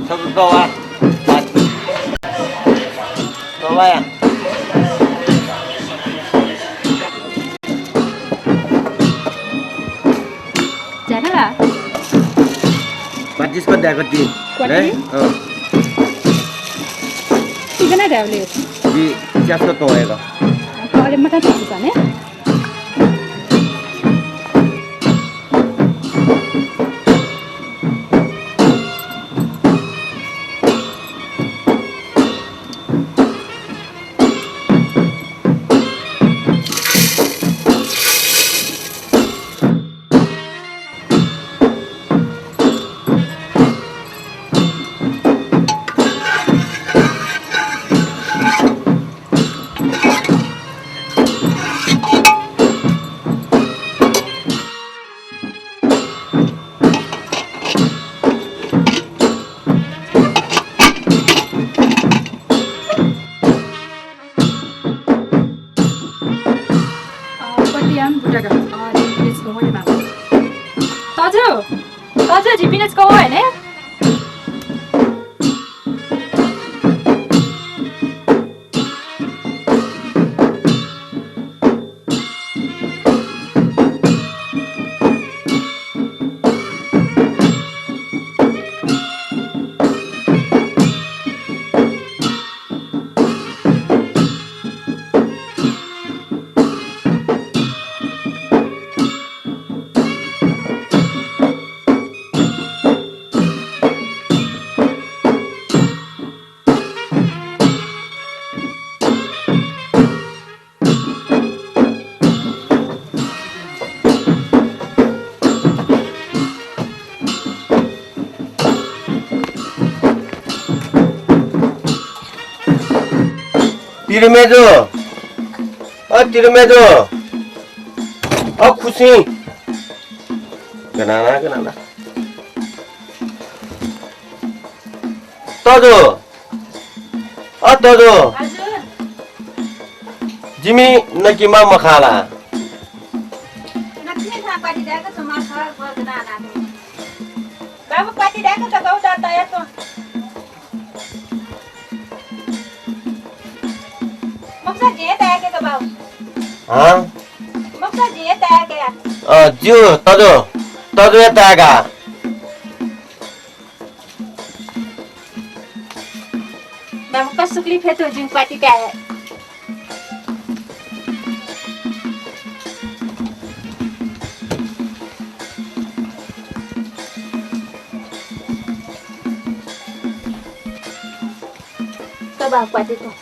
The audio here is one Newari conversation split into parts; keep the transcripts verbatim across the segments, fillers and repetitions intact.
差不多啊。走吧呀。 झायेफला। पाँच को द्या कति? क्वाटी? अँ। ति गन धायेबलय्? जि च्यासक तःगु। अले मता ति च्वने? अ, पतियाम बुटगा। अ, झी पिनेच कवं हे माः। तजु, तजु, झी पिनेच कवं हे ने। तिरुमेजु, अ तिरुमेजु, अ खुसी। गनाना, गनाना। तजु, अ तजु। हजुर। जिमि नकिमा मखा ला? नकिमा थां क्वाति दाय्‌क च्वं मखा, व गनाना। बाबु क्वाति दाय्‌क तकौ दा तया च्वं। मखुसा जिं हे ताय्‌के का बाबु। हाँ? मखुसा जिं हे ताय्‌के का। अ, ज्यू, तजु, तजु हे ताय्‌का। बाबु कसुकली फेतु जिं क्वाति ताये। तो बाबु क्वाति तो।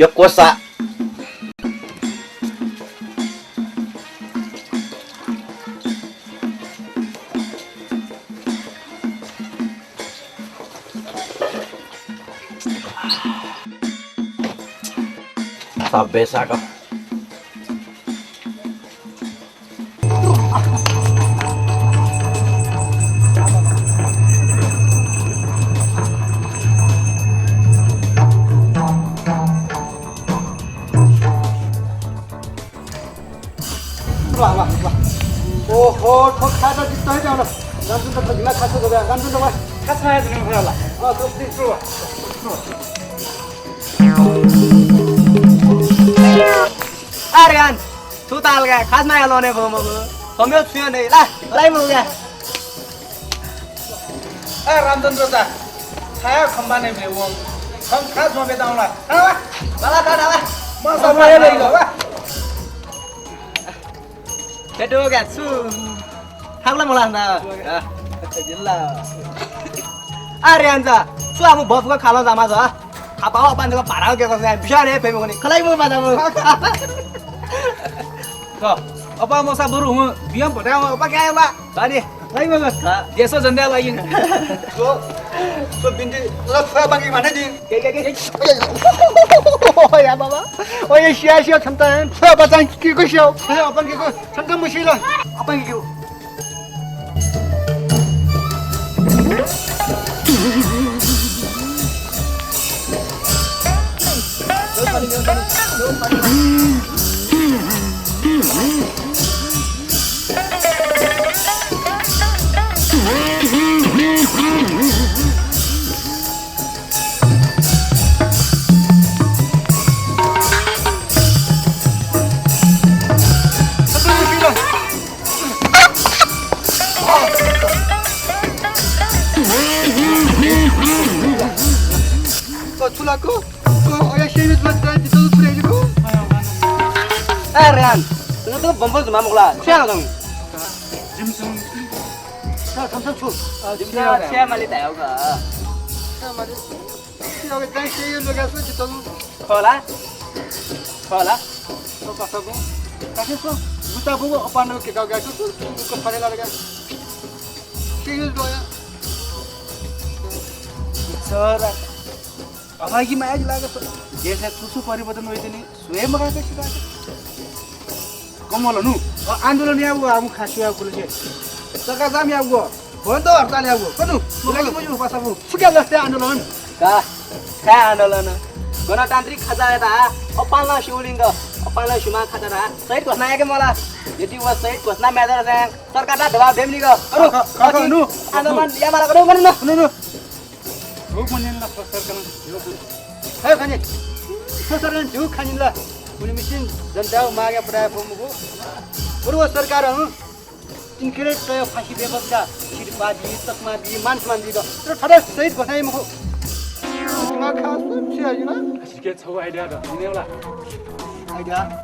यक्व सा। सब्बे साक। वाह, वाह, वाह। ओहो, थ्व खाजा जितः हे द्यावल। रामचन्द्र, थ्व जिला खाजा दबे, रामचन्द्र, वाह। खाजा हे दिनु भएला। अँ, थ्व प्लिज, थ्व वाह। अरे यान, छु ताल का, खास माया लने भो मगु। हमयो छुयो नै ला, लाई मगु का। ए रामचन्द्र दा, छाया खम्बा नै भे वं। खम खास मबे दाउला। आवा। बाला दा, आवा। म सब माया लइ वा। हेटो का छु? थाकला मला ना। जिल्ला। अरे यान जा, छु आमु बफको खालो जामा जा। खापावा पान को भाडा के कसले बिचारे पे मगुनी। खलाई मु बादा मु। क, अपा मसा बरु हुँ, बियम भटा हुँ, अपा क्या होला? बानी। खलाई मु। देशो जन्दा लागि। सो, सो बिन्ती, ल फा बाकी माने दि। के, के, के? ओ या बाबा। ओ ये सिया सिया छन्ता। फा बचान के को सिया? फा अपन के को? छन्ता मुसिला। अपन के को? ए, रेहान, तुझं तो बम्बल जुमा मुखला, छ्या दं। जिमसुन। छ्या, छ्या, छ्या। जिमसुन, छ्या माली तायो का। छ्या माली। छ्या, अबे दाइ से यो लोगा सो जितल। खला। खला। तो पासा बो। काके सो, गुता बो, अपान के का गासो, तो, तो खले ला लगा। से यो लोया। छोरा। अभागी माया लागत। देशय् छु छु परिवर्तन वइतिनि, स्वयं मगाक सिधाक। कमल नु, अ, आन्दोलन यागु, आमु खास यागु कुलके। चक्काजाम यागु, बन्द हडताल यागु। कनु, मुलाकी मजु पासाबु। फुक्या लस्ते आन्दोलन। का, का आन्दोलन। गणतान्त्रिक खाचा यात, अपाल शिवलिङ्ग, अपाल शिमा खाचा रा। शहीद घोषणा याके मला। यदि व शहीद घोषणा म्यादर जायं, सरकार दा दबाव देमनि ग। अरु, ख, ख, ख, अति नु। आन्दोलन या मला कनु, कनु, नु। नु, नु। हो मन्यन ला सरकारं झ्यू खनी। हे खनी। सरकारं झ्यू खनी ला। उनी मिसिन जनता मागे पडाय फो मुगु। पूर्व सरकारं तिनखेले तय फाँसी व्यवस्था, सिरपाः बी, चकमा बी, मान सम्मान बी ग। तर थथे शहीद घोषणा मखु। दिमाग खा, सुन से आयो ना? सिके छौ आइडिया द, निनेला। आइडिया।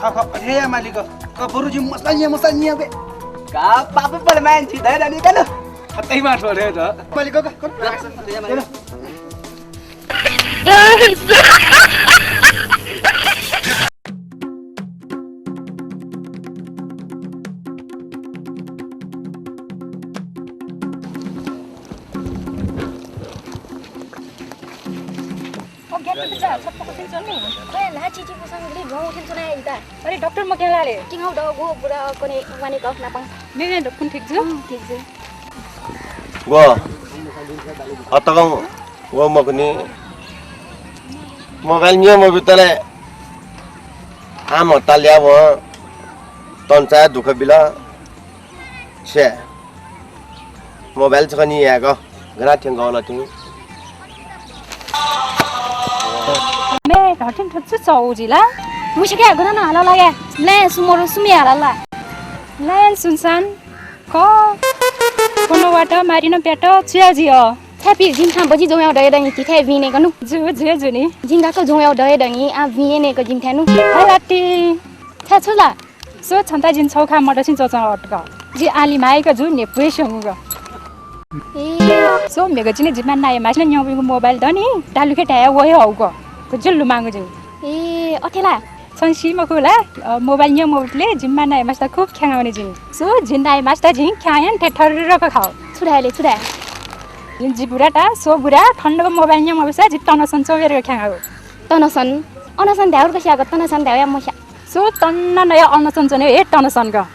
खः खः, अथे या मालिक। क बरु जि मसला निया, मसला निया बे। का पाप बल मान्छे धैर नि कन। खतै मा ठोरे त। मालिक क, क, क। ओ, ग्यात त जा, छप्पक थिन चल्नु। ओए, ला चिची पुसंगली भौं थिन चुनाइ इता। अरे, डाक्टर मक्याला ले। किंगौ दगु बुरा कोने वाने गफ नापं। ने, ने, दक्कुन ठीक जु? हम्म, ठीक जु। गो। अतकं गो मकुनी। मोबाइल नियो मबितले। आम हताल्या व। तन्चा दुःख बिला। छे। मोबाइल छकः नि यायेक गना थ्यंक वल थें। मे, धथिन थुच्चु चौ जिला। मुसिके गना न हाला लागे। ले सुमरु सुमि हाला ला। ले सुनसान। क। कोनो वाट मारिन प्याट चुया जियो। थ्यापि जिंथां बजि जोया दये दनि तिथे विने कनु। जु, जु, जुनि। जिंगा क जोया दये दनि आ विने क जिंथेनु। हालाति। थ्या छुला। सो छन्ता जिन छौ खा मदसिन चोचं अटक। जि आली माइक जु ने पुए स्यंगु ग। ए। सो मेगजिने जिमा नाय मासिन न्यंगु मोबाइल दनि, दालुखे धाया वहे हौक। क जुल लुमांगु जिन। ए, अथेला। छन सी मखुला, अ, मोबाइल न्यं मोबाइलले जिमा नाय मास्ता खूब ख्याङाउने जिन। सो जिन नाय मास्ता जिन ख्यायन थे थर रक खाओ। छुडायले, छुडाय। जिन जि बुराटा, सो बुरा, ठन्डक मोबाइल न्यं मोबाइल सा जि तनसन चोबेर ख्याङाओ। तनसन, अनसन धाउर कसियाक तनसन धाउया मस्या। सो तन्न नया अनसन चने हे तनसन ग।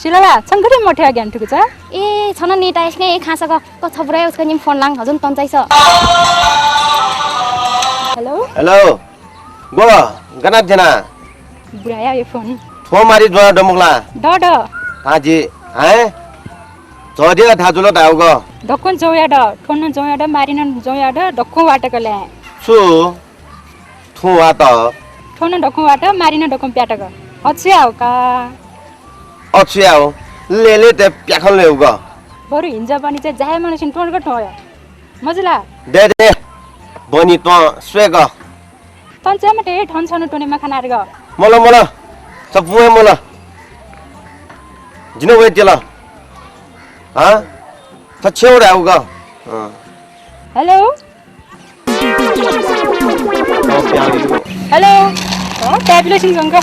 सिलाला, छंगरे मठ्या ज्ञान थुकुचा? ए, छन नेता यसके ए खासक क छबुराय उसका निम फोन लाङ हजुन तन्चाइस। Hello. गो, गना ध्यना? बुढाया यो फोन। फोन मारि ज्वं दमुगला। The, the. थाजि, हैं? झदिया धाजुल धाउगो। दक्वं ज्वं याद, थ्वनं ज्वं याद, मारिनं ज्वं याद, दक्वं वातक ले। छु? थ्वं वात। थ्वनं दक्वं वात, मारिनं दक्वं प्यातक। अछु याउ का। अछु याउ। ले ले ते प्याखन लेउगो। बरु हिन्जा बनि चाहिँ जाहे मनसिन टोनक टोय। मजुला। दे दे। बनि त्वं स्वयेक। तन च्याम्ह ते थन छन्हु त्वने मखा नारेग। मल, मल। सपुं हे मल। जिन वय्‌त्यल। हां? छ छेउ धाउगु। अँ। Hello। अँ, प्यारी। Hello। अँ, fabulous सिंह जंग।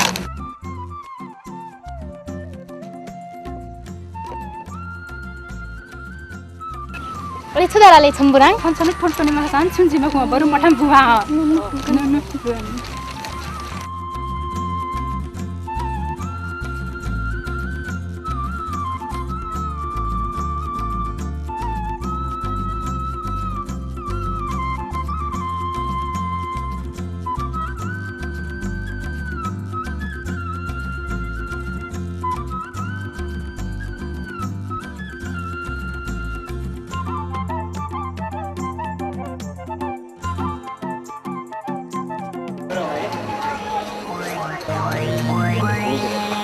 अले छु दला ले छम्बुराङ? छन छन फोन फोन मा सान छुन जिमा कुमा बरु मठम बुवा।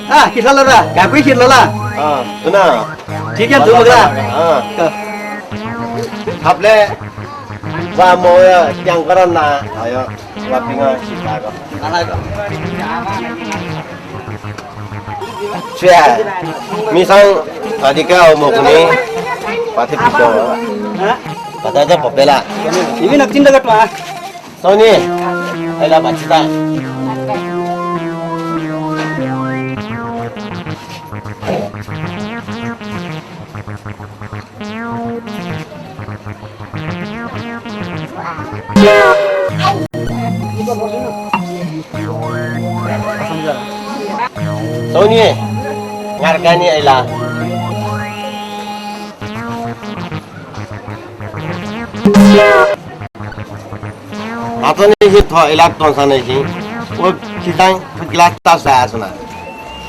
आ, किथल रा? घाकुइ खिरल ला? अँ, सुना। ठीक है, जुल रा। अँ। अँ। थपले जा मोया ट्यांकर ना, अयो, वापिंगा सिकागो। च्वया, मिसां अधिका हो मखुनि, पाथे पिछो। पता जा पपेला। इबी नक्चिन दगत वा। सौनी, अइला भाचिता। सौनी, गारकानी अइला। हातने हे थः इलाज तंसाने हि। ओ खिचां ग्लास तास आसना।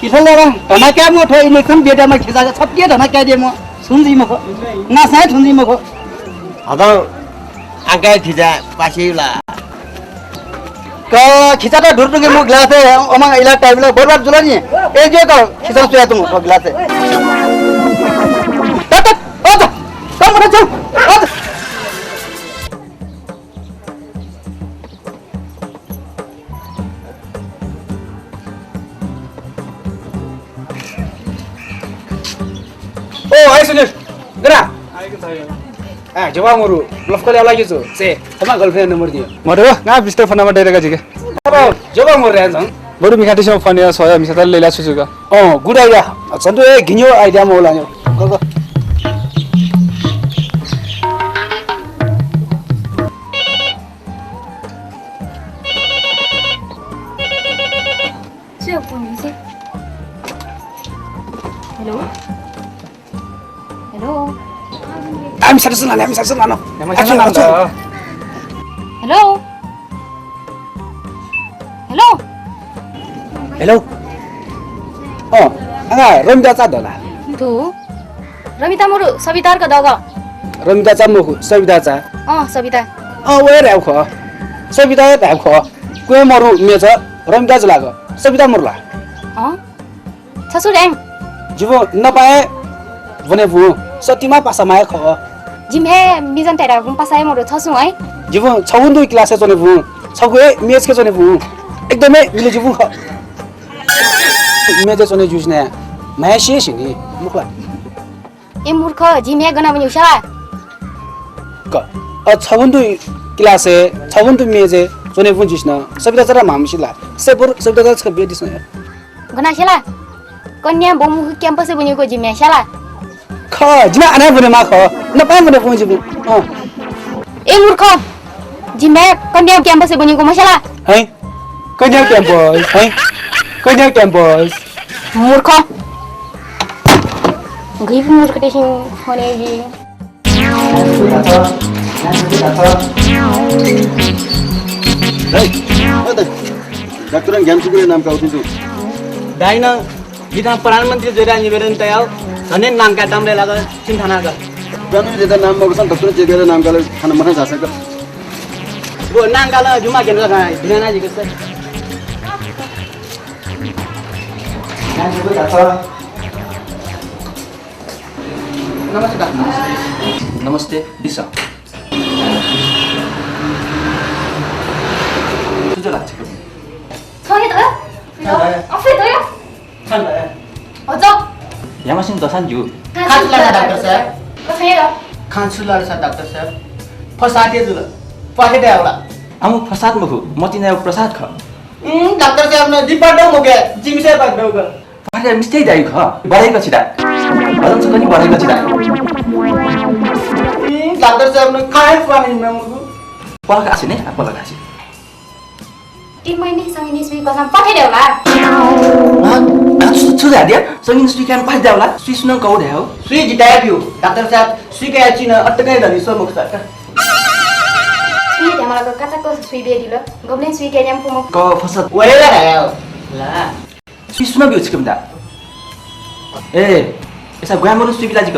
किथल रा? धना क्या मो थो इलेक्शन बेटा मा खिचा छप्के धना क्या दे मो। सुन जी मखो। ना साय सुन जी मखो। हदं आंकाय खिचा पासेला। क खिचा त धुर तुके मो ग्लास हे अमा इलाज टाइप ला बर्बाद जुला नि। ए जे क खिचा सुया तुम ग्लास हे। तत, अत, कम बता चल। अत। ओ, हाय सुनिल। गरा। आ, जवा मोरु। लफकल याला के छु? से, तमा girlfriend number दियो। मरो, ना बिस्तर फोन number दे का जिके। अब, जवा मोरु रे जं। बरु मिखातिसं फोन या सोया मिसा तल लेला सुजुका। अँ, good idea। झन् त ए घिन्यो idea मौला न्यो। ग, ग। Hello. Hello. आम्ही साथी सुना, आम्ही साथी सुना, आम्ही साथी सुना। Hello. Hello. Hello. अँ, आगा रमिता चा दला। तू रमिता मरु सवितार का दगा। रमिता चा मखु, सविता चा। अँ, सविता। अँ, वय् रे खः। सविता हे खः। क्वय् मरु मेचा रमिता चा लाग। सविता मरु ला। अँ। छसु र्‍याङ। जिबु नपाये वने भु, सतिमा पासामाये खः। जिम्हे मिजन तेरा गुम पासाये मरु छसु है। जिबु छगुन दुई class-य् च्वने भु, छगु हे मेजके च्वने भु। एकदमै मिले जिबु खः। मेजे च्वने जुइस ने, म्हाय् सिए सिनि, मुखला। ए मूर्ख, जिम्हे गना वने उसा। क, अ, छगुन दुई class-य्, छगुन दुई मेजे च्वने भु जिस्न, सविता चरा मामसिला। से बरु सविता चरा छकः बिया दिसँ या। गना स्याला? कन्या बमु campus-य् बनिको जिम्मे स्याला? ख, जिना आना बने मा ख। न पाए बने फोन जिबु। अँ। ए मूर्ख, जिम्मे कन्या campus-य् बनिको मस्याला? हैं? कन्या campus, हैं? कन्या campus। मूर्ख। गइबु मूर्ख तेसिं फोन हे जि। Hello. ए, ओ दाइ, डाक्टरं ज्ञान सुकुले नाम काउथें छु। दाइनं जिथां प्रधानमन्त्री जुयाः निवेदन तयाव, झन्डै नाम काये ताम्रे लाग, छिं थाना ग। प्रधानमन्त्री जुयाः नाम मकाउसां डाक्टरं चेक यानाः नाम काल, थाना मथां झासँ ग। व नाम काल जुमा केन्द्र थाना, धिराना जिक सर। नमस्ते डाक्टर। नमस्ते, दिसँ। सुझ लाग्छ कि? थ्व हे त? थ्व हे त? अफे त? थ्व हे त? हजुर। यामासिन दसान ज्यू। खान सुला डाक्टर साहब। कफे र? खान सुला डाक्टर साहब। फसाते जुल। पाखे दयावला। आमु फसाद मखु, मतिनाया प्रसाद ख। उम्, डाक्टर साहब न दिपाटो मुके, जिमिसे बात दौक। पाखे मिस्ते दाइ ख, बढाइ कछि दा। भजन छ कनि बढाइ कछि दा। उम्, डाक्टर साहब न खाए पानी न मुखु। पलक आसे ने, आ पलक आसे। तीन महिने संगिनी सुई कसम पठाइदेऊ ला। हाँ, हाँ, छु, छु झादिया? संगिनी सुई कान पास देऊ ला? सुई सुनं कौ देऊ? सुई जिताया पिउ। डाक्टर साहब, सुई काया चिन अट्टकै धनी सो मुख साका। सुई ध्यामला काचा कस सुई बे दिल। गबलें सुई काया न्याम फुमु। क फसत। वहे ला धाया। ला। सुई सुनं बिउ छिकम दा। ए, एसा ग्वामरु सुई बिला जिक।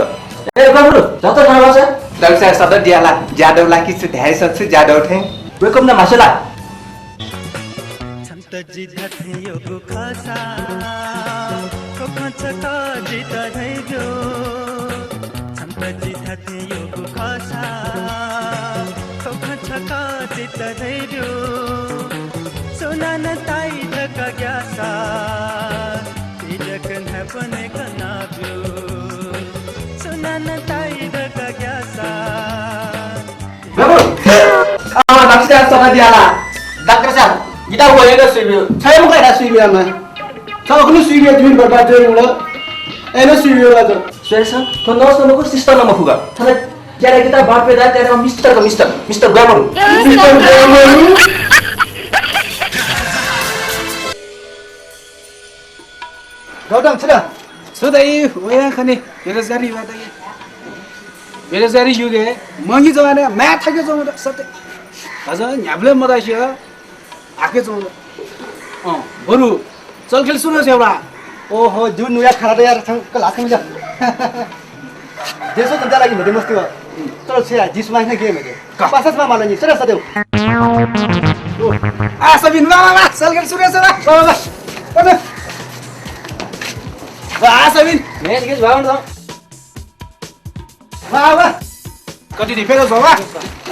ए, ग्वामरु, जत थाना बस। डाक्टर साहब सदर दियाला, ज्यादव ला कि छु धाइ सच्छु ज्यादव थें। वेकम ना मासेला। छन्त जि धाथें योगु खसा, कोखं छक जित धैगो। छन्त जि धाथें योगु खसा, कोखं छक जित धैगो। सुनानं ताइ धकाः ग्यासा, तिलक न्हाय्पनय् कनाब्यु। सुनानं ताइ धकाः ग्यासा। बाबु, आ, डाक्टर साहब सदर दियाला। डाक्टर साहब, जिता वयेगु सुइबियो। छय् मुका दा सुइबियो मा। छ अखुनु सुइबियो तिमिन बर्बाद जुइ मुल। एनो सुइबियो ला त। सुरेश, थ्व नर्स न मखु, सिस्टर न मखु गा। थन त्यारे किता बाप पे दा, त्यारे मिस्टर का मिस्टर, मिस्टर ग्वामरु। मिस्टर ग्वामरु। गौतम, छु दा? छु दाइ, वया खने, बेरोजगारी युवा दाइ। बेरोजगारी युगे, महँगी जमाना, माया थाके जमाना, सत्य। अझ न्ह्याबले मदासिया, हाके जमाना। अँ, बरु, चलखेल सुरु सेवा। ओहो, जु नुया खाना त यार, छंक लाख मिला। देशो तन्ता लागि मेटे मस्ती वा। तर छे यार, जिस माइने गे मेटे। का। पासस मा मालनी, सरे सदेउ। आ, सबिन, वा, वा, वा, चलखेल सुरु सेवा। वा, वा, वा। वा, सबिन, मेन गेज भावना। वाह, वाह। कति रिपेयर हो, वाह।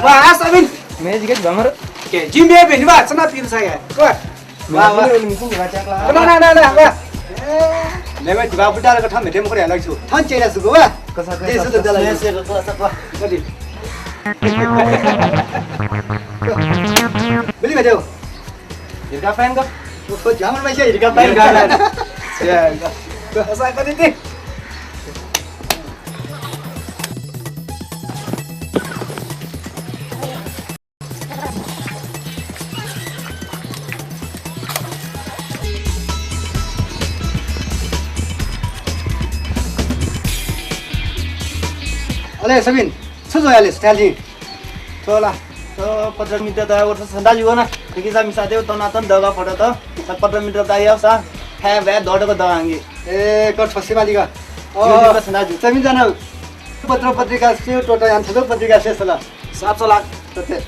वाह, आ, सबिन। मेज गेट भमर। के, जिम बे भेनि वाह, चना पिन सागे। वाह। वाह, वाह। ना, ना, ना, ना, वाह। ले भाइ, दिवा बुटा रे कथा मेटे मखु रे अलग छु। थन चेला सुगु, वाह। कसा, कसा, दे सुगु दला। कति। बोली मेटे हो। हिरका पाइन का? ओ, जामन भाइ, हिरका पाइन का? हिरका पाइन। या, या। असा कति ती? अले सबिन, छु जोयाले स्टाइल नि? चला, त पत्र मित्र त, व त सन्दा जुगु ना। देखि सा मिसा देव, त नातन दगा फट त। त पत्र मित्र त, या सा, हे बे, दडक दगांगे। ए, कर फसी बाली का। यो ओ, दिन का सन्दा जु। सबिन जाना, पत्र पत्रिका से, टोटा यान थलो पत्रिका से सला। सात सौ लाख। सत्य।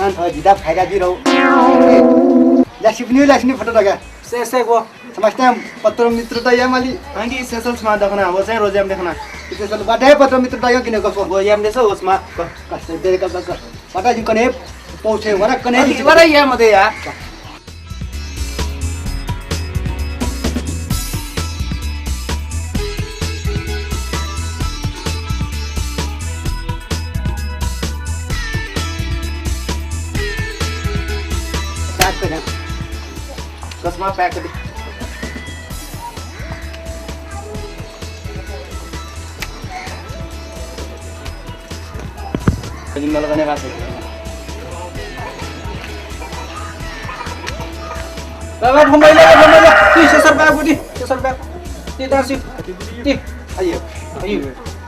थान थ जिदा फाइदा दिरौ। लासिपनि, लासिपनि फट दगा। से, से गो। समस्ते पत्र मित्र त या माली। आंगी सेसल छमा दखना, वो चाहिँ रोजियाम देखना। सेसल बाटे पत्र मित्र त यो किने गो। वो याम देसो, वो छमा। क-, कष्ट दे क-, क-, क-, पता जी कने पहुँचे, वरा कने अरे, वरा या मते या। प्याक कर। चश्मा प्याक कर। बाबा, घुमाइला, घुमाइला। ती, सेसर ब्याग बुटी, सेसर ब्याग। ती, दासी। ती। आइयो। आइयो।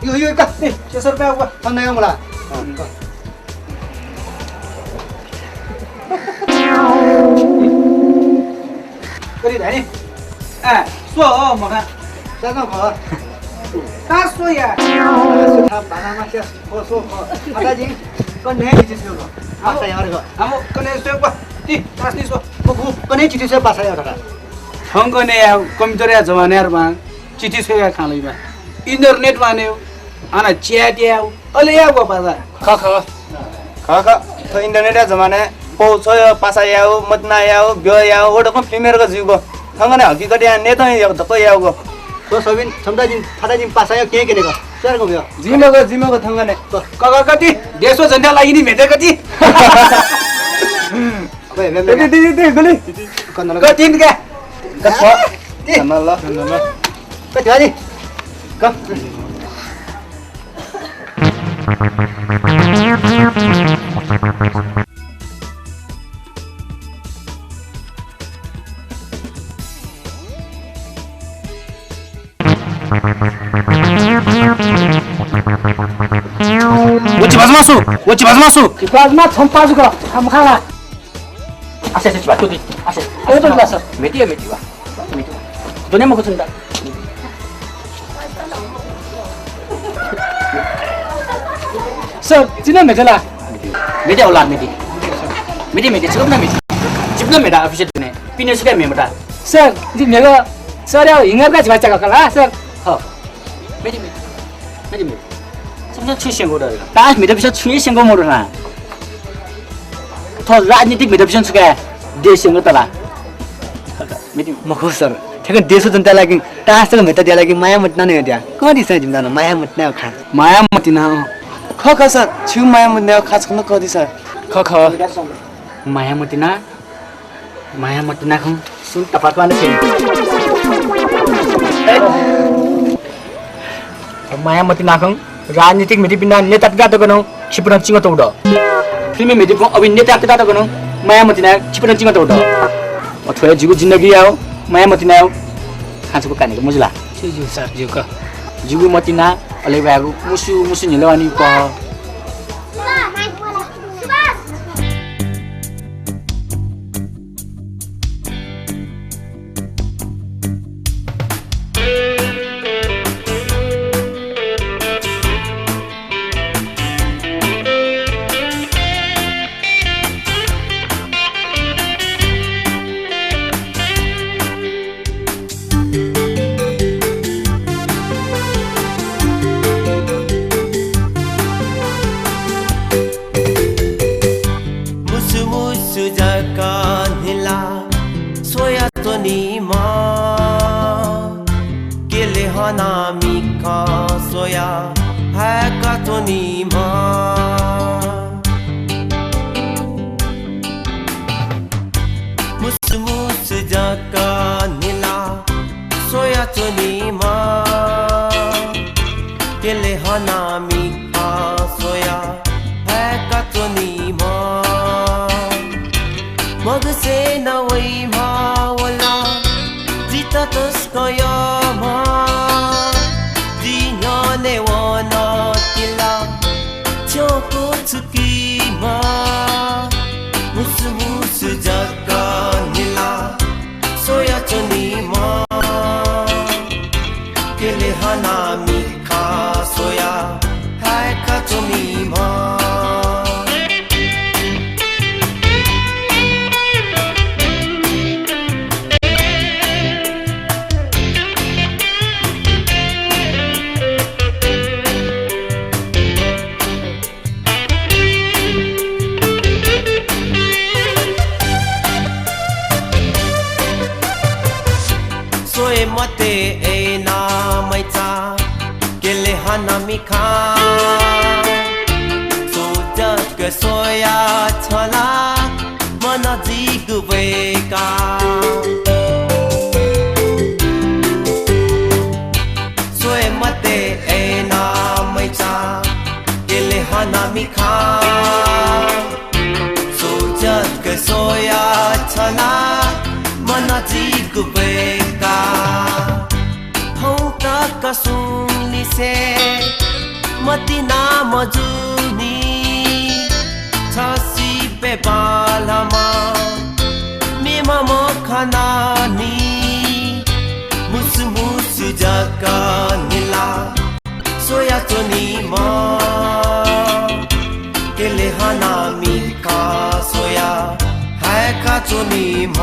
यो, यो, का। ती, सेसर ब्याग बा। थन नया मला। हाँ। गरी धाइ नि। आ, स्व हो मखा। सानो खः। ता स्व या। अरे सुथा बानामा स्या खो सो खो। आता जिं कन्हे चिठी स्व। पासा यार ग। आमो कन्हे स्व प। ति तासनी स्व। मखु कन्हे चिठी स्व पासा यार ग। थंगने या कम्प्युटर या जमाना यार बा। चिठी स्व या खालैबा। इन्टरनेट वाने। आना च्याट याउ, अले याउ पासा। खः, खः। खः, खः। थ्व इन्टरनेटया जमानाय् पौ छ्वय् पासा याउ, मतिना याउ, ब्यः याउ, व दक्वं फिल्मय् जक जुइगु। थंगने हकीकतया नेतं याउ, दक्व याउगु। थ्व सबिन, छम्दा जिं, थाता जिं पासा याउ, कें केनेक। स्यारक ब्यः। जिमग, जिमग थंगने। क, क, क, कति? देशो झन्डा लागि नि मेते कति? अबे, बे, बे, दे, दे, दे, दे, गले। कति इनका? कति? कति वाली? क। व चिबाजमा सु, व चिबाजमा सु। चिबाजमा छम्पाजुक, हम खाला। आसे, आसे, चिबा, तू दी, आसे। ए, तो ला, सर। मेटी है, मेटी वा। मेटी वा। दुनिया में कुछ नहीं था। सर, चिना मेटेला। मेटे होला, मेटे। मेटे, मेटे, चिकप ना मेटे। चिप ना मेटा, office में। पिने सुके मेमटा। सर, जी मेगा, सर, यार, हिंगा का चिबा चका कला, सर। हाँ। मेटी, मेटी। मेटी, मेटी। समझ छुई सेंगो डर। ता मेटा पिसा छुई सेंगो मोड़ ना। थो राजनीतिक मेटा पिसा छुका देश सेंगो तला। मेटी। मखु सर, ठ्याक्क देश जनता लागि, तासक मेटा दिया लागि माया मतिना नै द्या। कति सर जिमदान माया मतिना खा। माया मतिना। ख ख सर, छु माया मतिना खा छन कति सर। ख ख। माया मतिना। माया मतिना खं सुन तपाक वाले फिल्म। माया मतिना खं राजनीतिक मेटी पिना नेता पिना तक नं छिपन चिंग तौड। फिल्म मेटी पिना अभिनेता पिना तक नं माया मतिना छिपन चिंग तौड। अथवा जिगु जिन्दगी याओ, माया मतिना याओ। खाँचुको कानेको मुजुला। छु जिगु सर, जिगु क। जिगु मतिना, अले बागु मुसु, मुसु निलवानी पह। मुसु मुसु जक न्हिला स्वयाच्वनीम्ह। केले हना मिखा स्वया हाय्काच्वनीम्ह। मुसु मुसु जक न्हिला स्वयाच्वनीम्ह। केले हना मिखा स्वया हाय्काच्वनीम्ह। मगसे न वइम्ह वला जितः तसकं यःम्ह। जि न्ह्यःने वनातिला छ्यं क्वछुकीम्ह। मुसु मुसु जक न्हिला स्वयाच्वनीम्ह। केले हना मिखा स्वया हाय्काच्वनीम्ह। स्वये मते अय्ना मैचा केले हना मिखा। सो जक स्वया छला मन जिगु वय्का। स्वये मते अय्ना मैचा केले हना मिखा। सो जक स्वया छला मन जिगु वय्का। हौ तक सुंलिसे मतिना मजुनि। छसिबे बालमा मेमा मखनानि। जग्गा निला स्वयाच्वनीम्ह, क्यले हाना मिखा स्वया हाय्काच्वनीम्ह।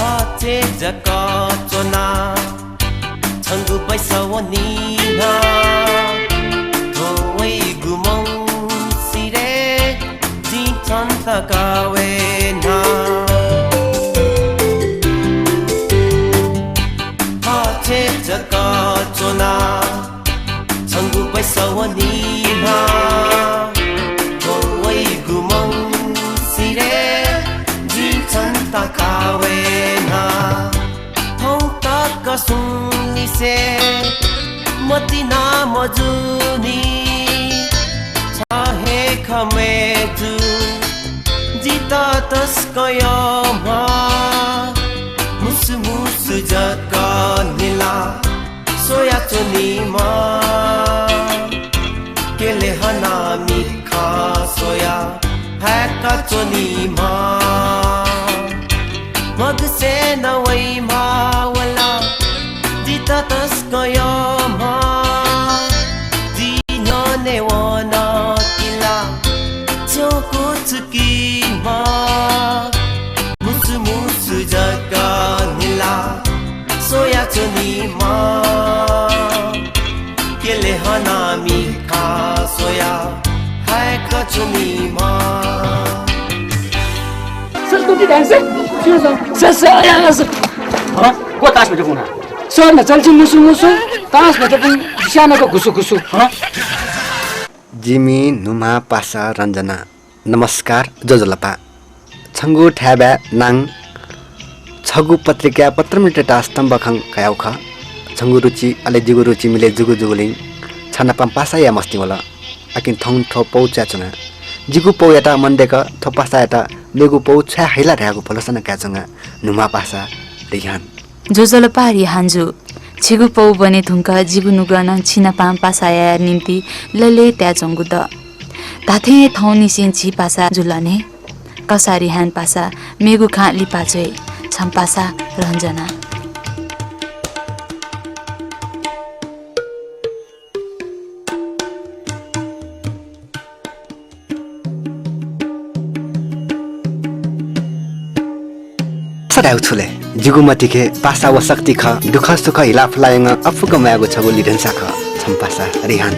थथे जक च्वना छंगु पैसा वनी ना। थ्व वइगु मंसिरे जिं छन्त कावे ना। थथे जक च्वना छंगु पैसा वनी ना। थ्व वइगु मंसिरे जिं छन्त कावे ना। थौं तक सुंलिसे मतिना मजूनि। छ हे खँ मय्जु जितः तसकं यःम्ह। मुसु मुसु जक निला स्वयाच्वनीम्ह। क्यले हाना मिखा स्वया हाय्काच्वनीम्ह। मगसे नं वइम्ह वला जितः तसकं यःम्ह। जि न्ह्यःने वन तिला छ्यं क्वछुकीम्ह। मुसु मुसु जक निला स्वयाच्वनीम्ह। क्यले हाना मिखा स्वया हाय्काच्वनीम्ह। सर, तुति ध्यान से। Sir, sir, sir, sir. हँ? को तास भेटे पुना? सर, न चल्छि मुसु मुसु। तास भेटे पुन स्यानक घुसु घुसु। हँ? जिमि न्हुम्हा पासा रञ्जना। नमस्कार, ज्वजलपा। छंगु थाय्बाय् नां छगू पत्रिकाय् पत्रमित्र तयाः स्तम्भ खँ कयागु खः। छंगु रुचि अले जिगु रुचि मिले जूगु जूगुलिं छ नाप पासा याये मस्तिं वल। आकिं थौं थ्व पौ च्वयाच्वना। जिगु पौयात मन दय्क थ्व पासायात मेगु पौ छ्वये हइ ला धयागु भलसा नं कयाच्वना न्हुम्हा पासा रिहान। ज्वजलपा रिहान जु। छिगु पौ ब्वने धुंकाः जिगु नुगः नं छिनाप पासा यायेया निंतिं लय्लय् तयाच्वंगु दु। धात्थें हे थौंनिसें झी पासा जुल ने। कसा रिहान पासा, मेगु खँ लिपा च्वये। छम्ह पासा रञ्जना। सदायु छुले जिगु मतिके पासा व शक्ति खः, दुःख सुख हिलाफुला यंगः अप्वुक म्वायेगु छगू लिधंसा खः, छम्ह पासा रिहान।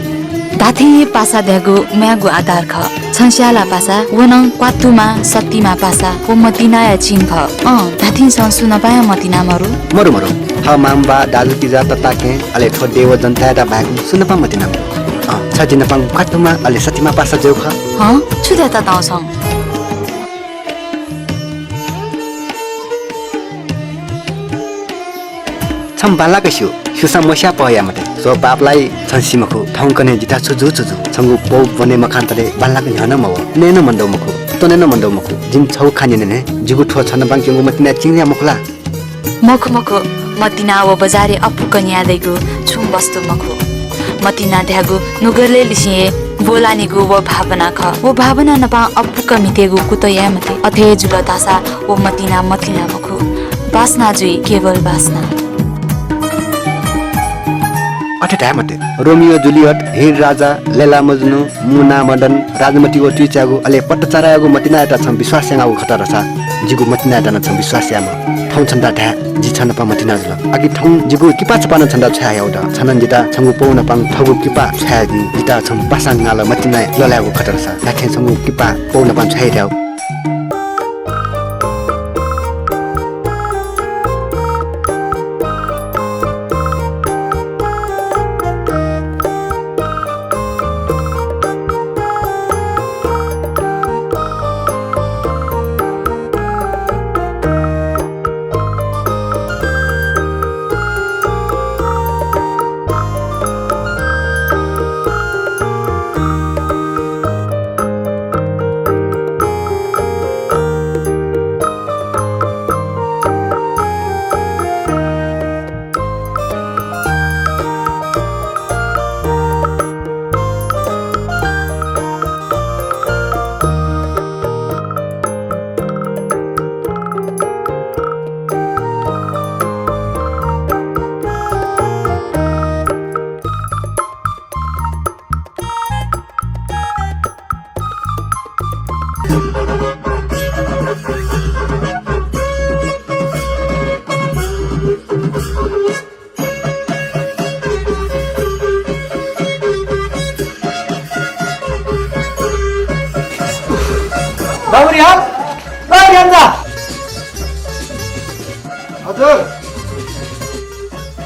धात्थें हे पासा धयागु म्वायेगु आधार खः। छं स्याः ला पासा, व नं क्वातुमा, सतिमा पासा, व मतिनाया चिं खः। अँ, धात्थें छं सुनापां मतिना मरु। मरु, मरु। थः मांबा, दाजुकिजा, तताकेहेँ, अले थ्व देव जनतायात बाहेक सुनापां मतिना मरु। अँ, छ जि नाप क्वातुमा, अले सतिमा पासा जू खः। हँ, छु धयात तःधं छं? छं बांलाक स्यू, स्यूसां मस्याः पहः याये मते। स्व पाप ला, छं सी मखु, थौंकन्हय् जितः छु जू छु जू। छंगु पौ ब्वने मखंतले बांलाक न्ह्यः नं मवः, नये नं मन दउ मखु, त्वने नं मन दउ मखु। जिं छगू खँ न्यने ने, जिगु थ्व छ नाप क्यंगु मतिनाया चिं ला मखु ला? मखु, मखु, मतिना व बजारय् अप्वुक न्यादइगु छुं वस्तु मखु। मतिना धयागु नुगलय् लिसें हे ब्वलानिगु व भावना खः। व भावना नाप अप्वुक म्हितेगु कुतः याये मते। अथे हे जुल धाःसा व मतिना मतिना मखु, बासना जुइ, केवल बासना। अथे धाये मते। रोमियो जुलियट, हीर राजा, लैला मजनू, मुना मदन, राजमति व तुइचायागु, अले पट्टचारायागु मतिनायात छं विश्वास यानागु खत धाःसा, जिगु मतिनायात नं छं विश्वास यायेमाः। थौं छन्त धाये, जि छ नाप मतिना जुल। आकिं थौं जिगु किपा छपा नं छन्त छ्वये हयागु दु। छं नं जितः छंगु पौ नाप थःगु किपा छ्वये, जितः छंगु पासा नाल मतिनाय् लःल्हायेगु खत धाःसा, धात्थें छंगु किपा पौ नाप छ्वये हयागु।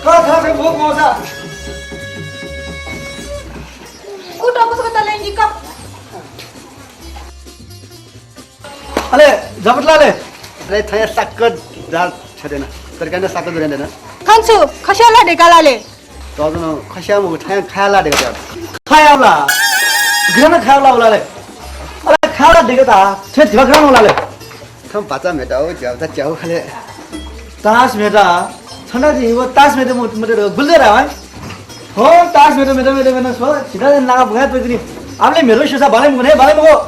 का था से वो कौन सा? कुछ तो कुछ का तलेंगी का। अले, जपत लाले। अले, थया साक्क दाल छदेना। तरकारी साक्क दुरेन देना। खन्छु, खस्याला देकालाले। तजन खस्या मगु थया खायाला देका। खायाला। गिरन खायाला उलाले। अले, खायाला देका ता। छे धिबा गिरन उलाले। थम बाचा मेटा हो, ज्याउ ता ज्याउ खाले। तास मेटा। छन्दा जी, वो तास मेटा मु-, मुटे रो गुल्ले रा, है? हो, तास मेटा, मेटा, मेटा, मेटा, सो, सिधा नागा बुगा तो जिनी। आपले मेरो सुसा बाले मुगु ने, बाले मुगु।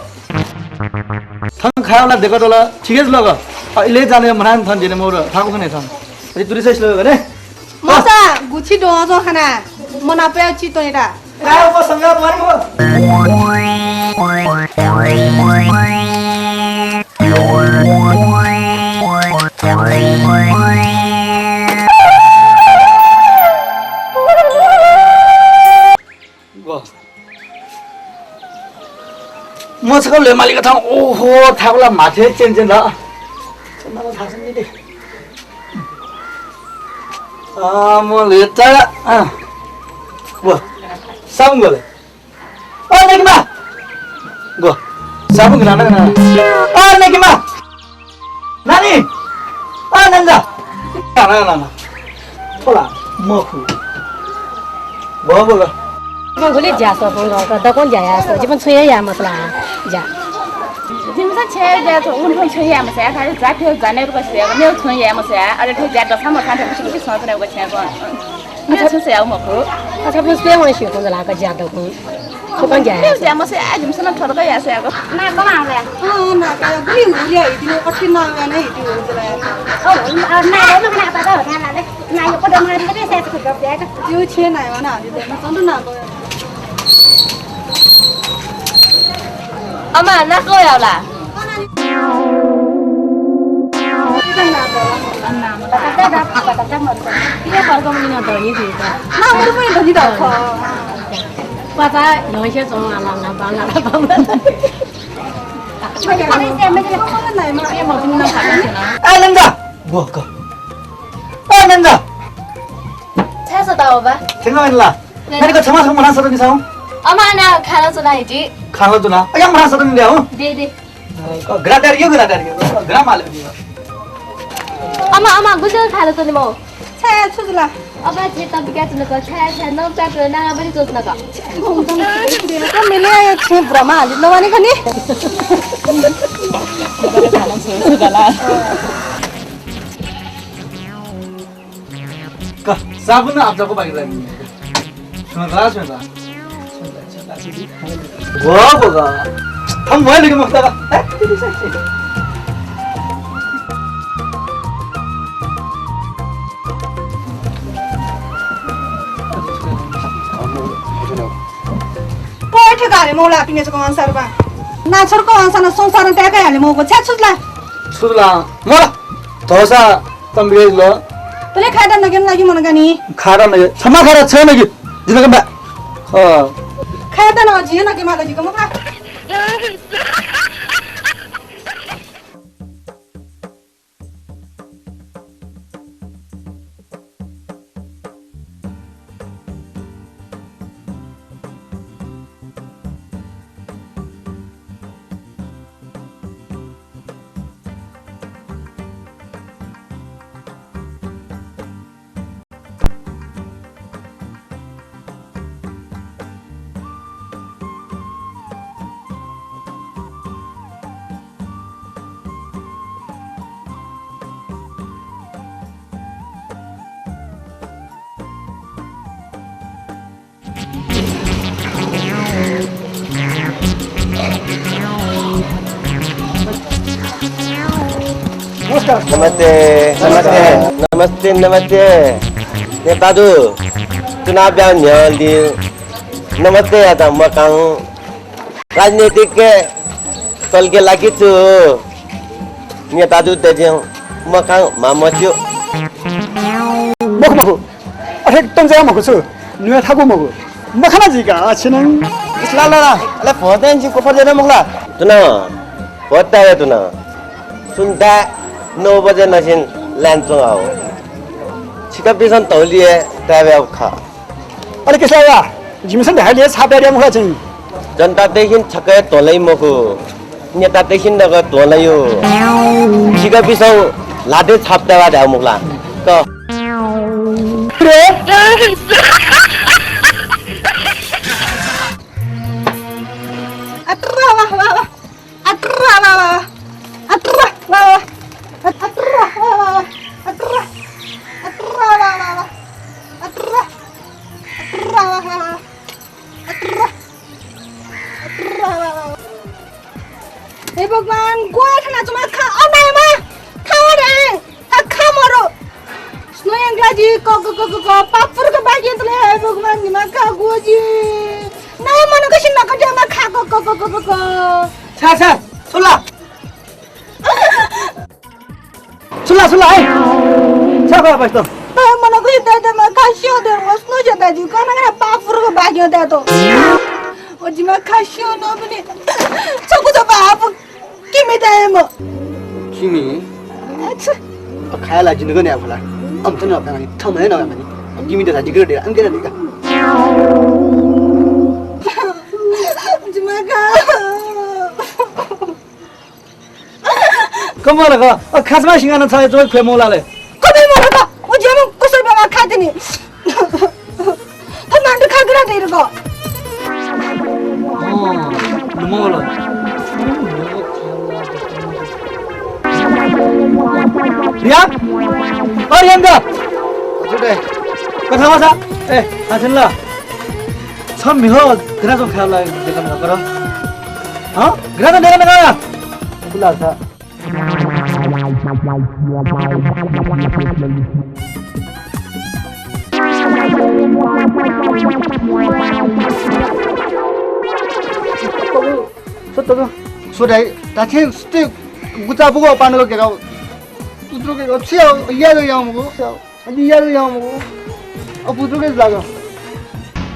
थन खायाला देका तोला, ठीक है, लोग। अ, इले जाने मनान थन जेने मोर, थाकु खने थन। अरे, तुरी से श्लोक ने। मचा, गुछि दो जो खाना, मना पे चितो एटा। काय को संगा बारे मुगु। व। म छकः ल्वय् मालिक थं, ओहो, थाकुला म्हाथे chain chain the. Chain the थासन नि दे। अ, म ल्वय् चा, अ। व। साबुन गले। अ, नेकिमा। ग। साबुन गना, गना। अ, नेकिमा। नानी! अ, नन्दा! ना, ना, ना, ना। थ्व ला, मखु। ब, ब, ब। गुलि ज्या सः, दक्वं ज्या याः सः, जिं छुं हे याये मसः ला, ज्या। जिमिसं छेँ ज्या छुं, उन छुं छुं याये मसः, खालि ज्या थ्व ज्या नेरुक छुं याये, मेगु छुं याये मसः, अले थ्व ज्या दसा मखा, थ्व कुसि कुसि सः नेरुक छेँ क। मेगु छुं याये मखु। अच्छा, बुझ्ते वं स्यू, कुन ला का ज्या दक्वं। फुक्कं ज्या याये। ज्या मसः, आ, जिमिसं नं थ्व तक याये सः याःगु। ना, कमा आवे। अँ, ना, का, गुलि हुलिया हिति, अति ना आवे, ना हिति हो, जला। ओ, ना, ना, ना, ना, ना, ना, यो पदमा, पदमा, से, से, से, से, यो छेँ ना, यो ना, यो ना, चंदु ना, को। अमा, ना, को यावला। ए, नन्दा। बोक। ए, नन्दा। छाय् सःता हो बा? थेंगः वनेला। नन्दा। नन्दा, छमा छमा मना सतनि साउ। अमा, ना, खाना सना हिति। खाना तुना। अया मना सतनि द्या हो। दे, दे। ग्रादार यो, ग्रादार यो। ग्रा माले यो। अमा, अमा, गुजर खाना तुनि मो। छाय् छुजुला। अबा, जे तबिका तुनक, छाय्, छाय्, नौ प्याट, नागा बलि चोचनक। मिले, छे ब्रमा हालि नवानी खनि। का, साबुन ना आप जाको बाकी लागी। सुन ला, सुन ला। वाह, वाह। हम वही लेके मुफ्ता का। पोय ठेका हाले मौला पिने चक अंसार बा। ना छोर को अंसार ना संसार त्याका हाले मौको छ्या छुजला। छुजला। मोला। धोसा तम्बिगेज ल। तले खाय्‌त नगेन लागि मन गानी। खाय्‌त नगे। क्षमा खाय्‌त छ नगे। जिनक बा। अ। खाय्‌त न जियो नगे माला जिक मखा। नमस्ते, नमस्ते, नमस्ते, नमस्ते। नेपादु चुनाव ब्याउ न्ह्यली नमस्ते यात मकाउ। राजनीतिक तल्के लागि छु नेपादु दज्यौ मकाउ मामच्यु। मखु, मखु। अथे एकदम जया मखु छु। नुया थाकु मखु। मखना जिका छिनंग। ला, ला, ला। अले भोट देन जि कोफर देन मखला। तुना। भोट ताया तुना। सुन्ता नौ बजे नसिन लाइन चों आओ। छिकपिन्सं धौलिइ तयाब्यागु खः। अले केशव वा, जिमिसं धायेलिइ छाप तयाब्यागु खः चाहिँ। जनतातय्‌सिनं छकः हे धोंलाइ मखु, नेतातय्‌सिनं नं धोंलाइ। छिकपिन्सं ल्हातय् छाप तयाब्यागु मखु ला? क। अत्रा वा वा वा। अत्रा वा वा वा। अत्रा वा वा वा। अत्रा वा वा वा। अत्रा। अत्रा वा वा वा। अत्रा। अत्रा वा वा वा। अत्रा। अत्रा वा वा वा। हे भगवान, ग्वः थनाच्वंम्ह खा अनायेमा। खा वने। आ, खा मरु। स्नो यंकला जि क, क, क, क, क, पापुर्क बाकी तले हे भगवान निमा खा ग्वः जि। नाय मनकसिन नकतियामा खा क, क, क, क, क, क। छ्या, छ्या, छु ला? छु ला, छु ला, है? छ्या, खा, बस त। नाय मनकसिन तयेमा खा स्यं दे, स्नो जता जि, कना कना पापुर्क बाकी तयेत। ओ जिमा खा स्यं नबनि। छकू जबा आप। किमि दायेमा। किमि? अच्छा। अ, खाया ला जिन्दगी ने आफला। अम त न खानी, थम हे न खानी। किमि त जिगर दे, अंगे दे का। जिमा खा। कमला ग, अ, खासमा सिंगान छ जो ख्वे मोला ले। कबे मोला ग, ओ जेम कुसर बाबा खादिनी। थमांदु खागरा दे रगो। अँ, नुमोल। रिया? ओ रिया द। हजुर दाइ। कथा वासा? ए, हासिल ल। छ मिहो ग्राजो खाला देखन कर। हँ? ग्राजो देखन कर। खुला छ। सो दाइ, ताथे सुते गुचा बुगो पानको केका। तुत्रो केका, छे या या मगो। अनि यार याम। अब बुझुगे जागा।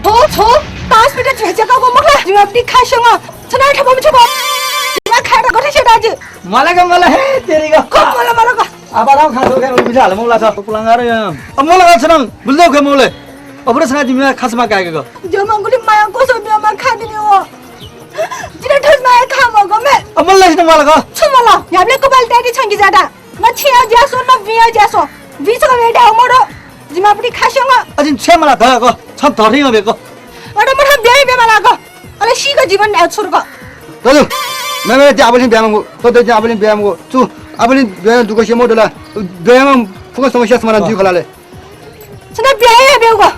थो, थो, पाँच मिनट झ्याक झ्याक गो मखला। जिमा अपनी खासंग। छना ठबम छबो। जिमा खाटा गथे छे दाजु। मला ग, मला हे, तेरी ग। क मला, मला ग। अब आराम खा, दो खाने बुझा हाल, मला छ। पुलांगार याम। अब मला ग छनम, बुझ्दौ खे मौले। अब र छना जिमा खासमा कायेक ग। जो मंगुली माया कोसो बियामा खादिनी हो। जिना ठस माया खा मगो मे। अब मला छ मला ग। छु मला। याबले कपाल त्यादी छंगी जादा। न छिया ज्यासो, न बिया ज्यासो। बी छक बे ड्याउ मरो। जिमा अपनी खास्यंग। अजिन छे मला धक। छन धरिंग बेक। अरे मथां ब्याय बे मला ग। अले सीक जीवन ड्याउ छुर्क। दाजु, मे मे ते आबलिन ब्यामगु। तो ते आबलिन ब्यामगु। चु, आबलिन ब्या दुःख से मो दला। ब्याम फुक समस्या समाधान जुइ खलाले। छना ब्याय ब्याउगु।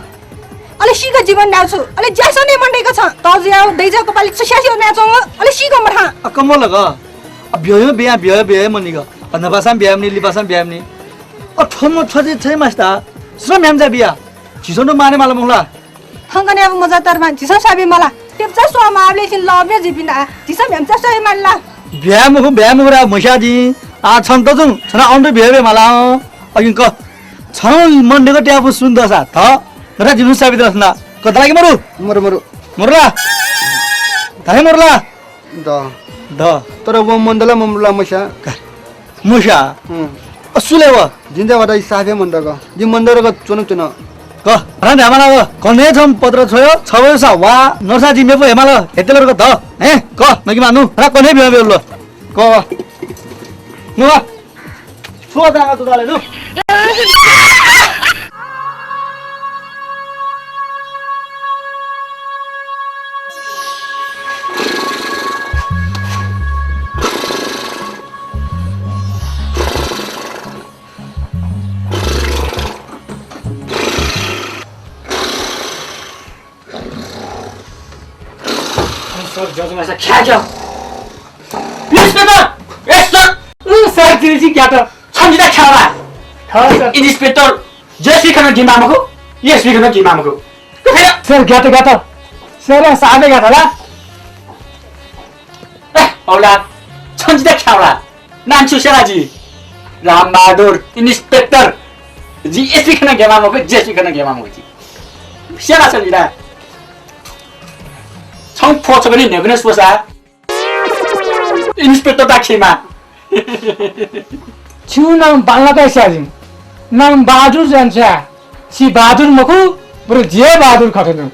अले सीक जीवन ड्याउ छु। अले ज्यासो ने मन दैक छ। त ज्याउ दैजा कपाली छु स्यास्यो न्या च्वंगु। अले सीक मथां। अ, कमल ग। अ, ब्यायो ब्या, ब्यायो ब्यायो मनिग। अ, नपासां ब्यामनि, लिपासां ब्यामनि। अ, थम थजे छै मास्ता। श्रम ह्याम्जा बिया। झिसो नु माने माला मुला। हंगने अब मजा तरमा झिसो साबि मला। तेप्चा स्वामा आबले सिन लब्या जिपिना। झिसो ह्याम्चा सही मानला। ब्यामु, ब्यामु रा मस्यादि। आ, छन त जुं, छना अन्त ब्यायो ब्या माला। अ, अगिंक। छं मन देक त्यापु सुन दसा, थ, नथा जिनु साबित रसना। कतला कि मरु? मरु, मरु। मरुला? धाये मरुला? द। द। तर व मन दला ममरुला मस्या। का? मस्या? हम्म। अ, सुले व? जिंजा वादा इ साफे मन दक। जि मन दक च्वनु च्वन। क? रान धामाला व? कने छम पत्र छोयो, छवयो सा वा, नसा जि मेपो हेमाल, हेतेलर क द। हे? क? नकि मानु। रा कने बिया बेल। क? नु वा? छु दाना तुदाले नु? सर, जजमा ख्याल। इन्स्पेक्टर! ए, सर! उ, सर, जिरिजी क्या त? छन्दिदा ख्याला। हाँ, सर। इन्स्पेक्टर जेएसपी खन गिमा मखु, एसपी खन गिमा मखु। सर, क्या त, क्या त? सर, साबे क्या त ला? ए, औलाद, छन्दिदा ख्याला। नान्छु सेलाजी। रामबहादुर, इन्स्पेक्टर। जि एसपी खन गेमा मखु, जेएसपी खन गेमा मखु जि। सेला छन्दिदा। छं फोचकनि न्ह्यगुने स्वसा। इन्स्पेक्टर दा खेमा। छु नाम बांला का स्याजिम। नाम बहादुर जुयान छ्वया। छि बहादुर मखु, बरु जि हे बहादुर खः थन।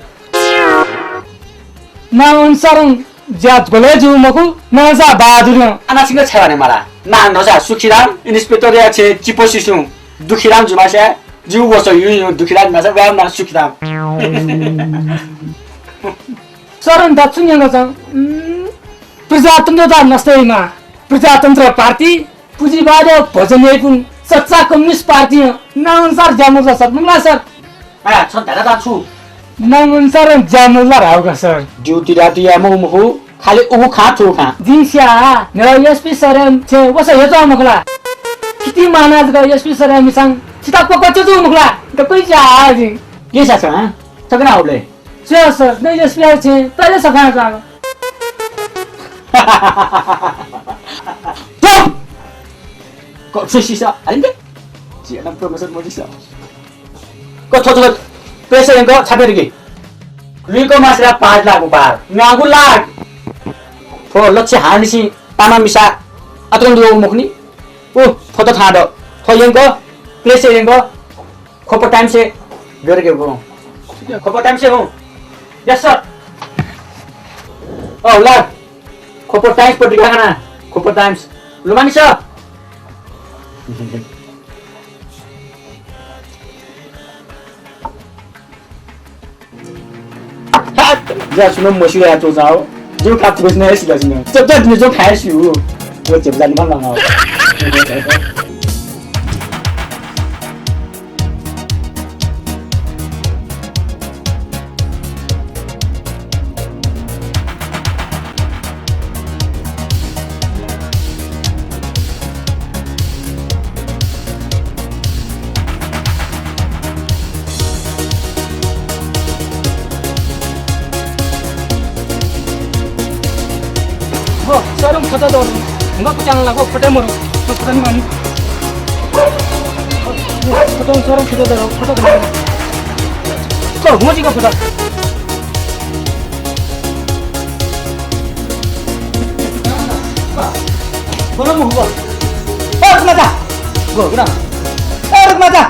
नाम अनुसारं ज्या ग्वले जू मखु, नांसा बहादुर। अनासिंग छाय् वाने मला। नां नसा सुखीराम, इन्सपेक्टरया छेँ चिपो सिसुं दुखीराम जुमासे, जिउ वसः यु यु दुखीराम जुमासे, व्याम नां सुखीराम। सरं दच्छु न्यंगचं, उम्, प्रजातन्त्रता नष्ट याइमा, प्रजातन्त्र पार्टी, पुँजीवाद भजन याइपुं सच्चा कम्युनिस्ट पार्टी नाम अनुसार ज्या मजू ला सर, मखु ला सर? आ, छं धाःगु छु? नाम अनुसार ज्या मजू ला धाःगु का सर। ड्युटी डाटी याये मखु मखु, खालि उखु खा थु खा। जिं स्या, न्ह्यः एसपी सरया छेँ वसः यचः मखु ला? किति माना जक एसपी सरया मिसां छिता क्वक्वचे जू मखु ला? दक्वइ ज्या जिं। के स्याछं, हँ? छकना होबले। स्या सर, नै एसपी आयो छेँ, तले सफा जागो। चुप! क-, छु सिसा, अरे के? जिया नाम प्रमोशन मोजिसा। क थो थो प्रेस यंक छापे दिके। लुइक मासरा पाँच लाख उपार। न्यागु लाख। थो लक्ष्य हानिसि तामा मिसा अतरं दुव मखुनि। उ थो त थाद। थो यंक प्रेस यंक खोपो टाइम्सय् गय् रे गय् हुँ। खोपो टाइम्सय् हुँ। Yes sir। अ, हुलाक। खोपो टाइम्स पत्रिका खना। खोपो टाइम्स। लुमानि सर। ज्या सुनं मस्यू यार, च्वंसां हो। जिउ खा थुगु सिनं हे सिला सिनं। चप्चा दिने जो खाय् स्यू। वो चप्चा निमा लाना हो। हो, सरं खचा दो। हुंगा कुचांग लागो, फटे मरु। तो फटे मानी। फटे सरं खचा दो, फटे दो। तो हुंगा जी का फटा। बोलो मुख बोल। ए, रुक मत जा। गो, गो ना। ए, रुक मत जा।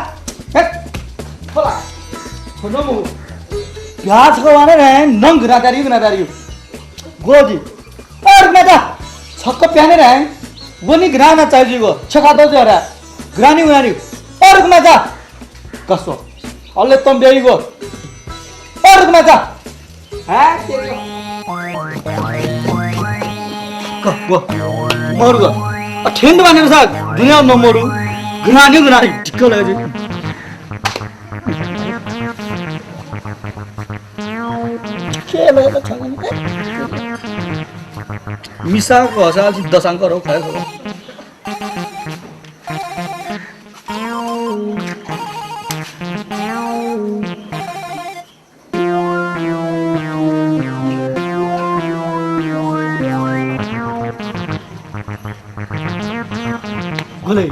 ए, बोला। छोनो मुख। ब्याज को वाने रे, नंग ना दारी, ना दारी। गोजी। अरे मेता, छक्क प्याने रे। वनी ग्राना चाहिए गो, छखा दो जरा। ग्रानी उनानी। अरे मेता। कसो। अल्ले तम बेई गो। अरे मेता। हाँ, तेरी। क, गो। मरु गो। अ, ठेंद माने सा, दुनिया न मरु। ग्रानी, ग्रानी। ठीक है, लगे तो छंगन। मिसा घसा दसांक रौ खाए खो। गुले।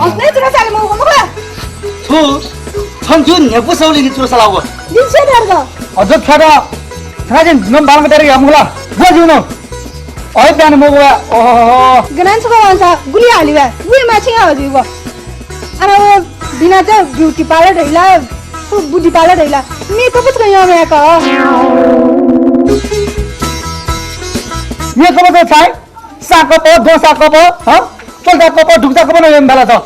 अस्ने चुरा साले मौका मौका। छु? छन छु न्हेपु सौली नि चुरा साला वो। दिन से डर गो। अझ फ्यादा। थाना दिन नम बालम डर या मुला। वो जुनो। ओइ प्यान मौका। ओहो। गनान सुका वांसा गुली हाली वा। वे माछे या हो जी वो। अरे वो बिना त ब्यूटी पार्लर ढैला, वो ब्यूटी पार्लर ढैला। मेकअप च कहीं हमें का। मेकअप तो छाय, साकप, दो साकप, हाँ? चलता कप, ढुकता कप ना ये में भला तो।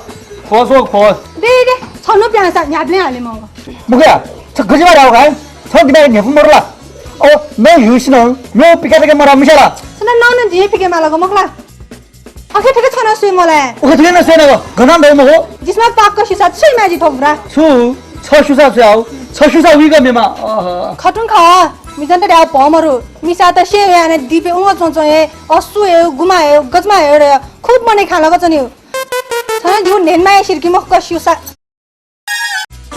खोस वो खोस। दे, दे, छनो प्यासा, याद नहीं आले मौका। मुखिया, छ गजिबा रहा है? छ गिना न्हेपु मरला। ओ, मैं ह्यूसिनो, मैं पिका तके मरा मिशाला। सना नौ न दिए पिके माला गो मखला। अखे ठेके छन सुइ मला। ओखे ठेके न सुइ न गो। गनाम भाई महो। जिसमा पाक को सुसा सुइ माजी थोबरा। छु, छ सुसा सुयाउ। छ सुसा उइगा मेमा। अह। खटुङ खा। मिजन त द्याउ पमरु। मिसा त से याने दिपे उंगा चोंचो हे। असु हे, गुमा हे, गजमा हे रे। खूब मने खाला गचन्यु। छन जिउ नेनमा हे सिरकी मख को सुसा।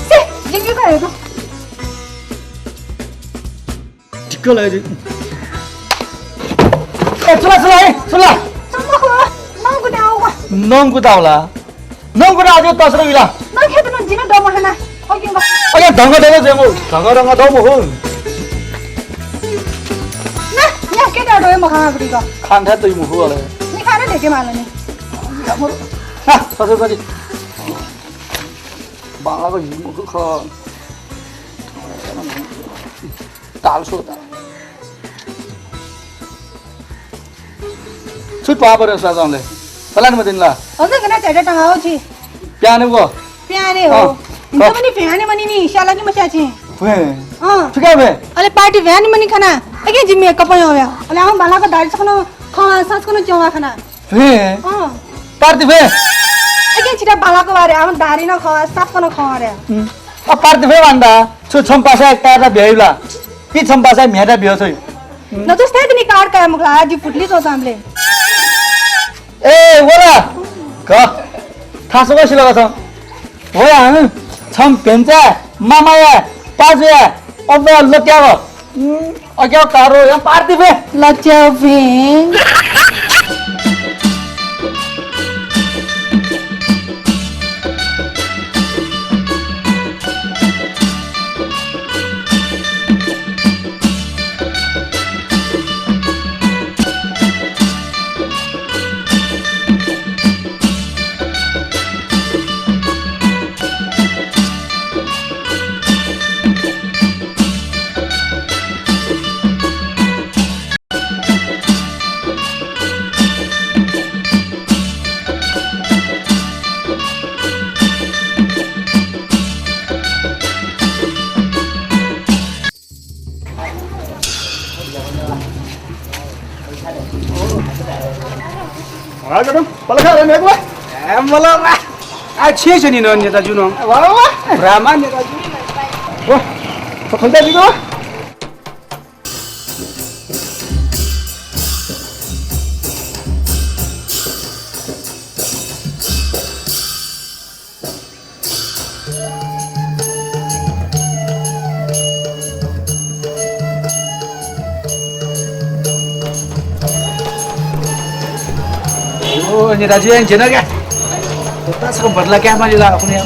से, जिंगी खायो तो। ढिक्क लाग्यो। ए, चुला, चुला, ए, चुला। नंगु दाउला। नंगु दाउला। नंगु दाउ जो तसरो विला। नंग खेत न जिन दम हना। ओके, बा। ओके, ढंग दम जेमु। ढंग रंग दम हो। के दाडो हे मखा गुडी ग। खान थाय् तइ मखु अले। नि खान धेके माल नि। हा, ससुर पनि। बांलाक हि मखु ख। ताल सो ताल। छु त्वाः परे साजंले? सलान मदिन ला? हजुर, कना चेटा टंगा हो छि। प्याने गो? प्याने हो। अँ। इनका मनी प्याने मनी नि, शाला नि मचा छि। वे। अँ। ठिक है वे। अले पार्टी भ्याने मनी खाना। अगे जिम्मे कपय हो या। अले हम बांलाक दारी सकनो खा, सास कनो चवा खाना। वे। अँ। पार्टी भे। अगे छिटा बांलाक बारे, हम दारी न खा, सास कनो खा रे। हम्म। अ, पार्टी भे वान्दा। छु छम्पासा एक तारा भ्याइला। पि छम्पासा म्याटा भ्याउ छै। न जस्तै दिनी कार्ड काय मुखला, आज फुटली चो चामले। ए, वला। क। थासो सिलक छ। वया हं। छम भेन्चा, मामाया, पाजुया, अब्बा लत्याव। अक्याव कारो या पार्टी भे। लत्याव भे। हाँ, गडम, पलखा रे, मेगवा। ए, मला वा। आ, छे छे नि न नेताजु न। वा, वा, वा। रामा नेताजु। वा, त खल्दा दिगो। ओ, नेताजु, यां जेना क्या? बदला क्या माली ला अपने?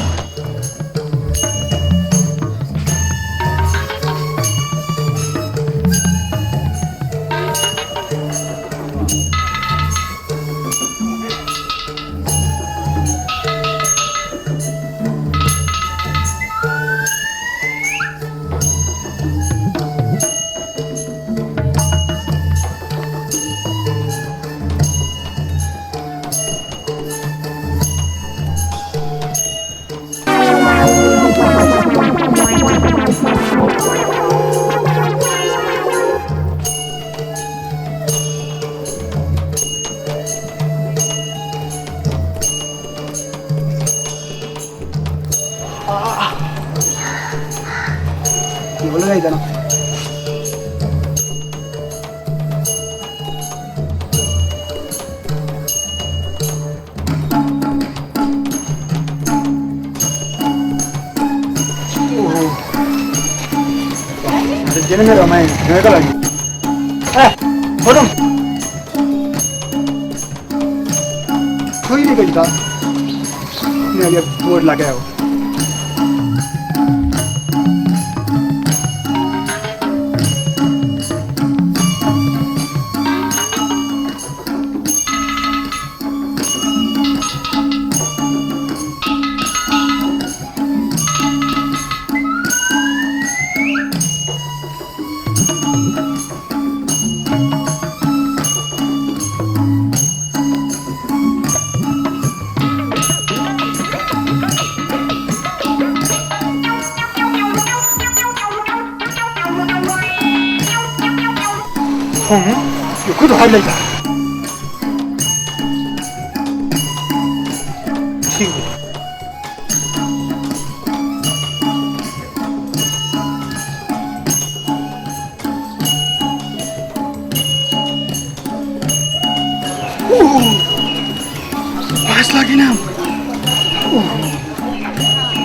पाँच लाख इनाम।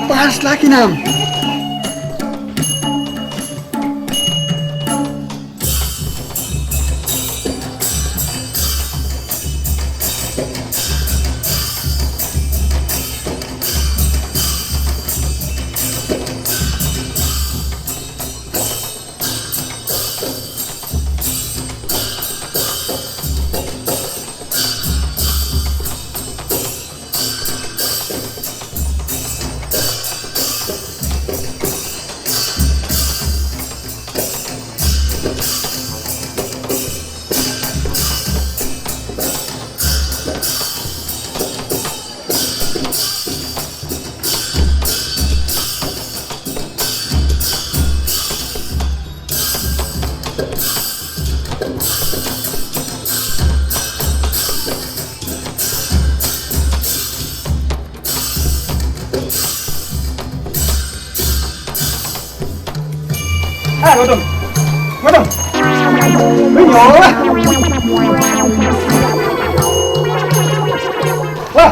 पाँच लाख इनाम। गौतम, गौतम। ए, यो। वा।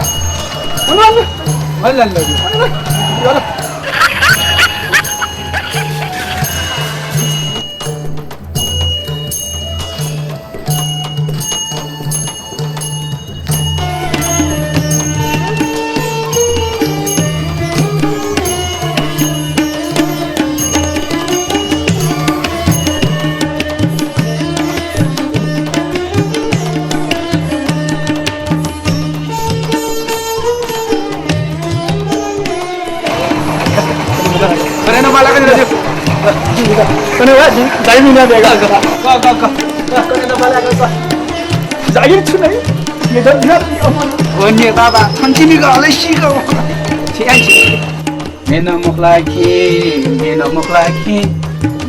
मेनं मखु ला खिं, मेनं मखु ला खिं,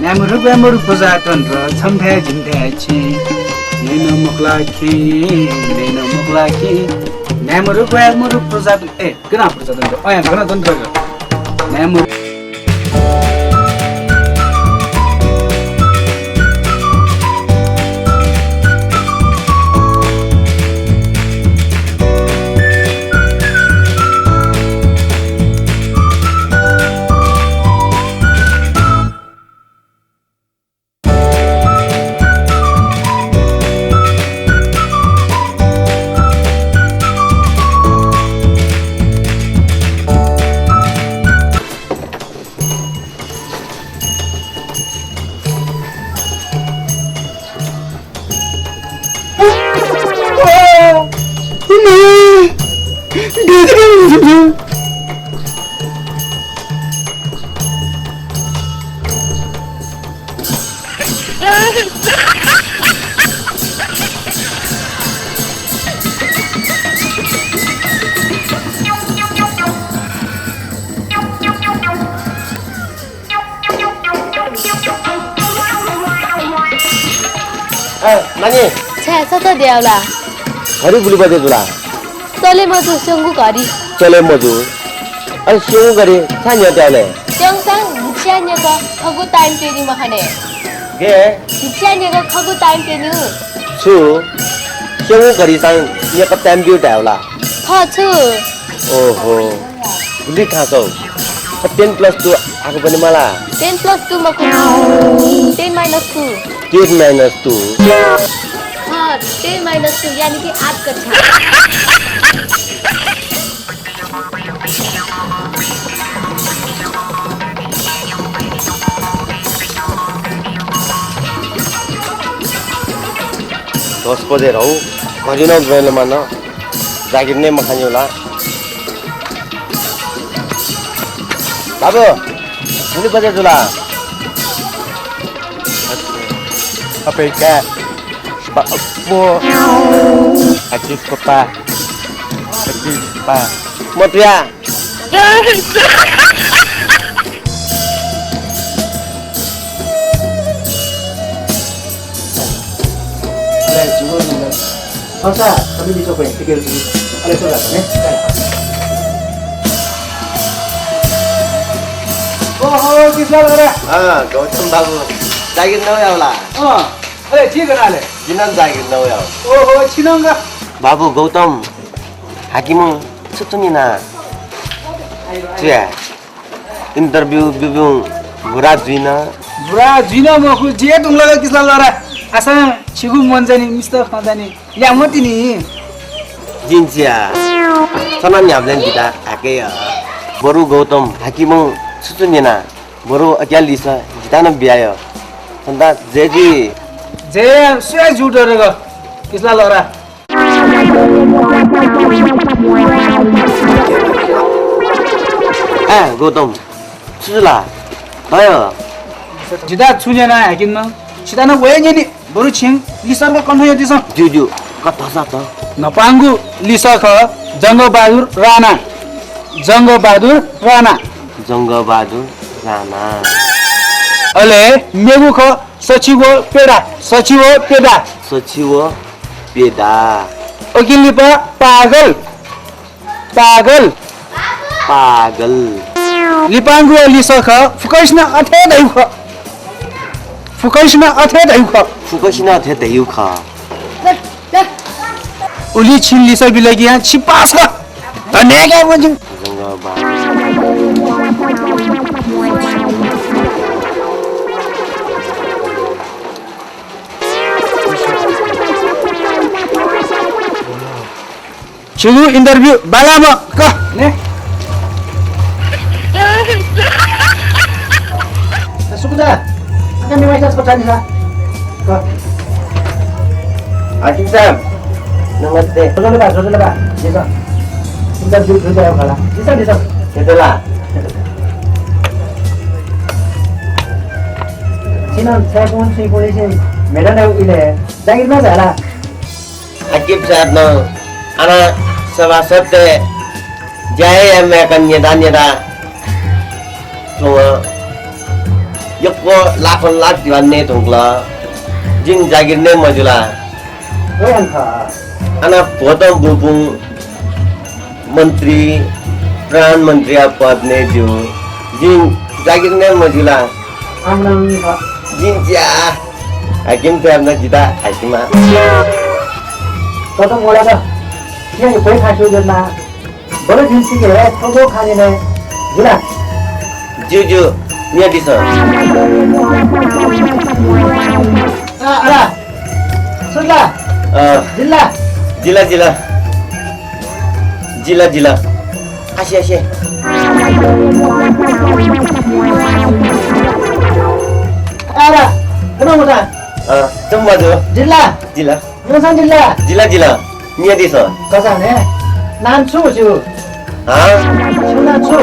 म्यामरु ग्वामरु प्रजातन्त्र छम्थाय् झिम्थाय् छिं। मेनं मखु ला खिं, मेनं मखु ला खिं, म्यामरु ग्वामरु प्रजातन्त्र, ए, गन प्रजातन्त्र, अँ, गणतन्त्र ग। म्यामरु ए, नानी। छाय् सत द्याउ ला? घरि गुलि बजे जुल ला? चले मजू, स्यंगू घरि। चले मजू। अले स्यंगू घरि छाय् न्ह्यः त्याउ ले? स्यंसां न्हिच्चा न्ह्यः थःगु time प्यन्यु मखने। गय्? न्हिच्चा न्ह्यः थःगु time प्यन्यु। छु? स्यंगू घरिसां न्ह्यः time ब्यु धायेउ ला? खः छु। ओहो। गुलि थासौ। Ten plus two आखु बने मला। Ten plus two मखु। Ten minus two। Ten minus two। हाँ, ten minus two यानी कि आठ कक्षा। दस बजे रौ, घरि नं ब्वय् लमान, जागिर नये मखनेउ ला? बाबु, गुलि बजे जुल ला? अपेका, बाबु, अतिस पप्पा, अतिस पप्पा। मत्रिया। ओहो, किशोर दादा। अँ, गौतम बाबु, जागिर नवयाउ ला? अँ, अरे, ठीक है ना ले? किन जागिर नवयाउ? ओहो, छिनंगा। बाबु गौतम, हाकिमं छु च्वनी ना? छु या? Interview ब्यूब्यूं बुरा जुइन। बुरा जुइन मखु, जुया धुंकल का किशोर दादा। आसां छिगु मन चाहिँ नि, मिस्त खँ चाहिँ नि, ल्याय्म्ह तिनि। जिं छु या, छु नं न्ह्याबलें जितः हाकय्। बरु गौतम, हाकिमं छु च्वनी ना? बरु अज्याःगु लिसः जितः नं बियाय्। छन्त जय जुइ। जय, सुया जू दु रे ग, किशोर दादा। ए, गौतम, छु जुल? अय्। जितः छु न्यना हाकिमं? छितः नं वये न्यनी। बरु छिं लिसःया कथं न्यनादिसँ। ज्यू, ज्यू, कथंसा त। न्हापांगु लिसः खः जंगबहादुर राणा। जंगबहादुर राणा। जंगबहादुर राणा। अले मेगु खः सछि व प्यदा, सछि व प्यदा। सछि व प्यदा। उकिं लिपा पागल। पागल। पागल। लिपांगु लिसः खः, फुक्कसिनं अथे धइगु खः। फुक्कसिनं अथे धयागु खः। फुक्कसिनं अथे धयागु खः। उलि छिं लिसः बिल कि यां छि पास। धन्यवाद मन्जु। छिगु interview बालाम का। ने। ए, सुकुदा, आका मेवाइ सास पठानि सा। का। हाकिम साहब, नमस्ते। जोजोले बा, जोजोले बा। दिसँ। Interview जुइ जायो खला। दिसँ, दिसँ। हेतला। छिनं छाय्‌कुन छुइकुन लिसे मेडन इले जागिर मा झाला। हाकिम साहबनं आना सभासदतय् ज्या हे याये मय्‌क न्यदा न्यदा थ्व यक्व लाखं लाख जुवा नये धुंकल। जिं जागिर नये मजुला। आना भ्वतं बुबुं मन्त्री, प्रधानमन्त्रीया पद नये ज्यू। जिं जागिर नये मजुला। जिं ज्या। हाकिम साहबनं जितः हाकिमा। कतम वला द। किया यो कोई खासो जन्ना। बडे दिन सिके हे थोगो खाने ने। जिला। ज्यू, ज्यू। न्यदिसँ। आ, अला। सुनला। अ। जिल्ला। जिला, जिला। जिला, जिला। आसे, आसे। आला, कुना मुता? अ, तुम बाजु। जिल्ला। जिला। न्योसन जिल्ला। जिला, जिला। न्यदिसँ। कसा ने? नाम छु छु? हाँ? छु नाम छु?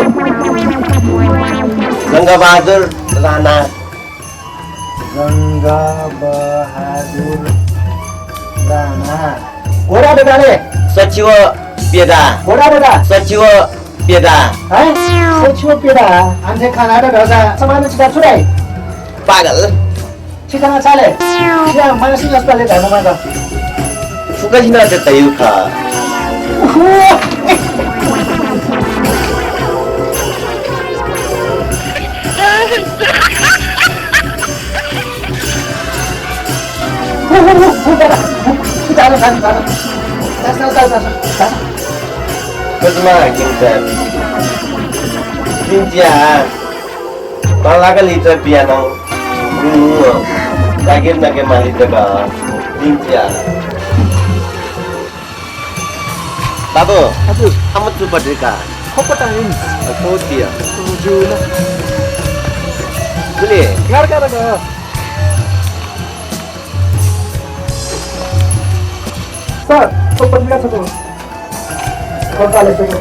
गंगाबहादुर राणा। गंगा बहादुर राणा। घोडा ददा रे। सचिव पेदा। घोडा ददा। सचिव पेदा। हैं? सचिव पेदा। आंधे खाना ददा। समान चिता छुराई। पागल। ठिकाना चाले। या मानसिक अस्पताल ले धायेमाः का। फुक्कसिनं अथे धयागु खः। कजमा हाकिम साहब। जिं ज्या। बांलाक लिचः बियानं। उम्, जागिर नके माली जक। जिं ज्या। बाबु, हजुर। आम छु पत्रिका? खपटा हिन्स। अ, खौ दिया। हजुर। सुने। गार, गार, गार। सर, खौ पत्रिका छ त। खौ काले छ त।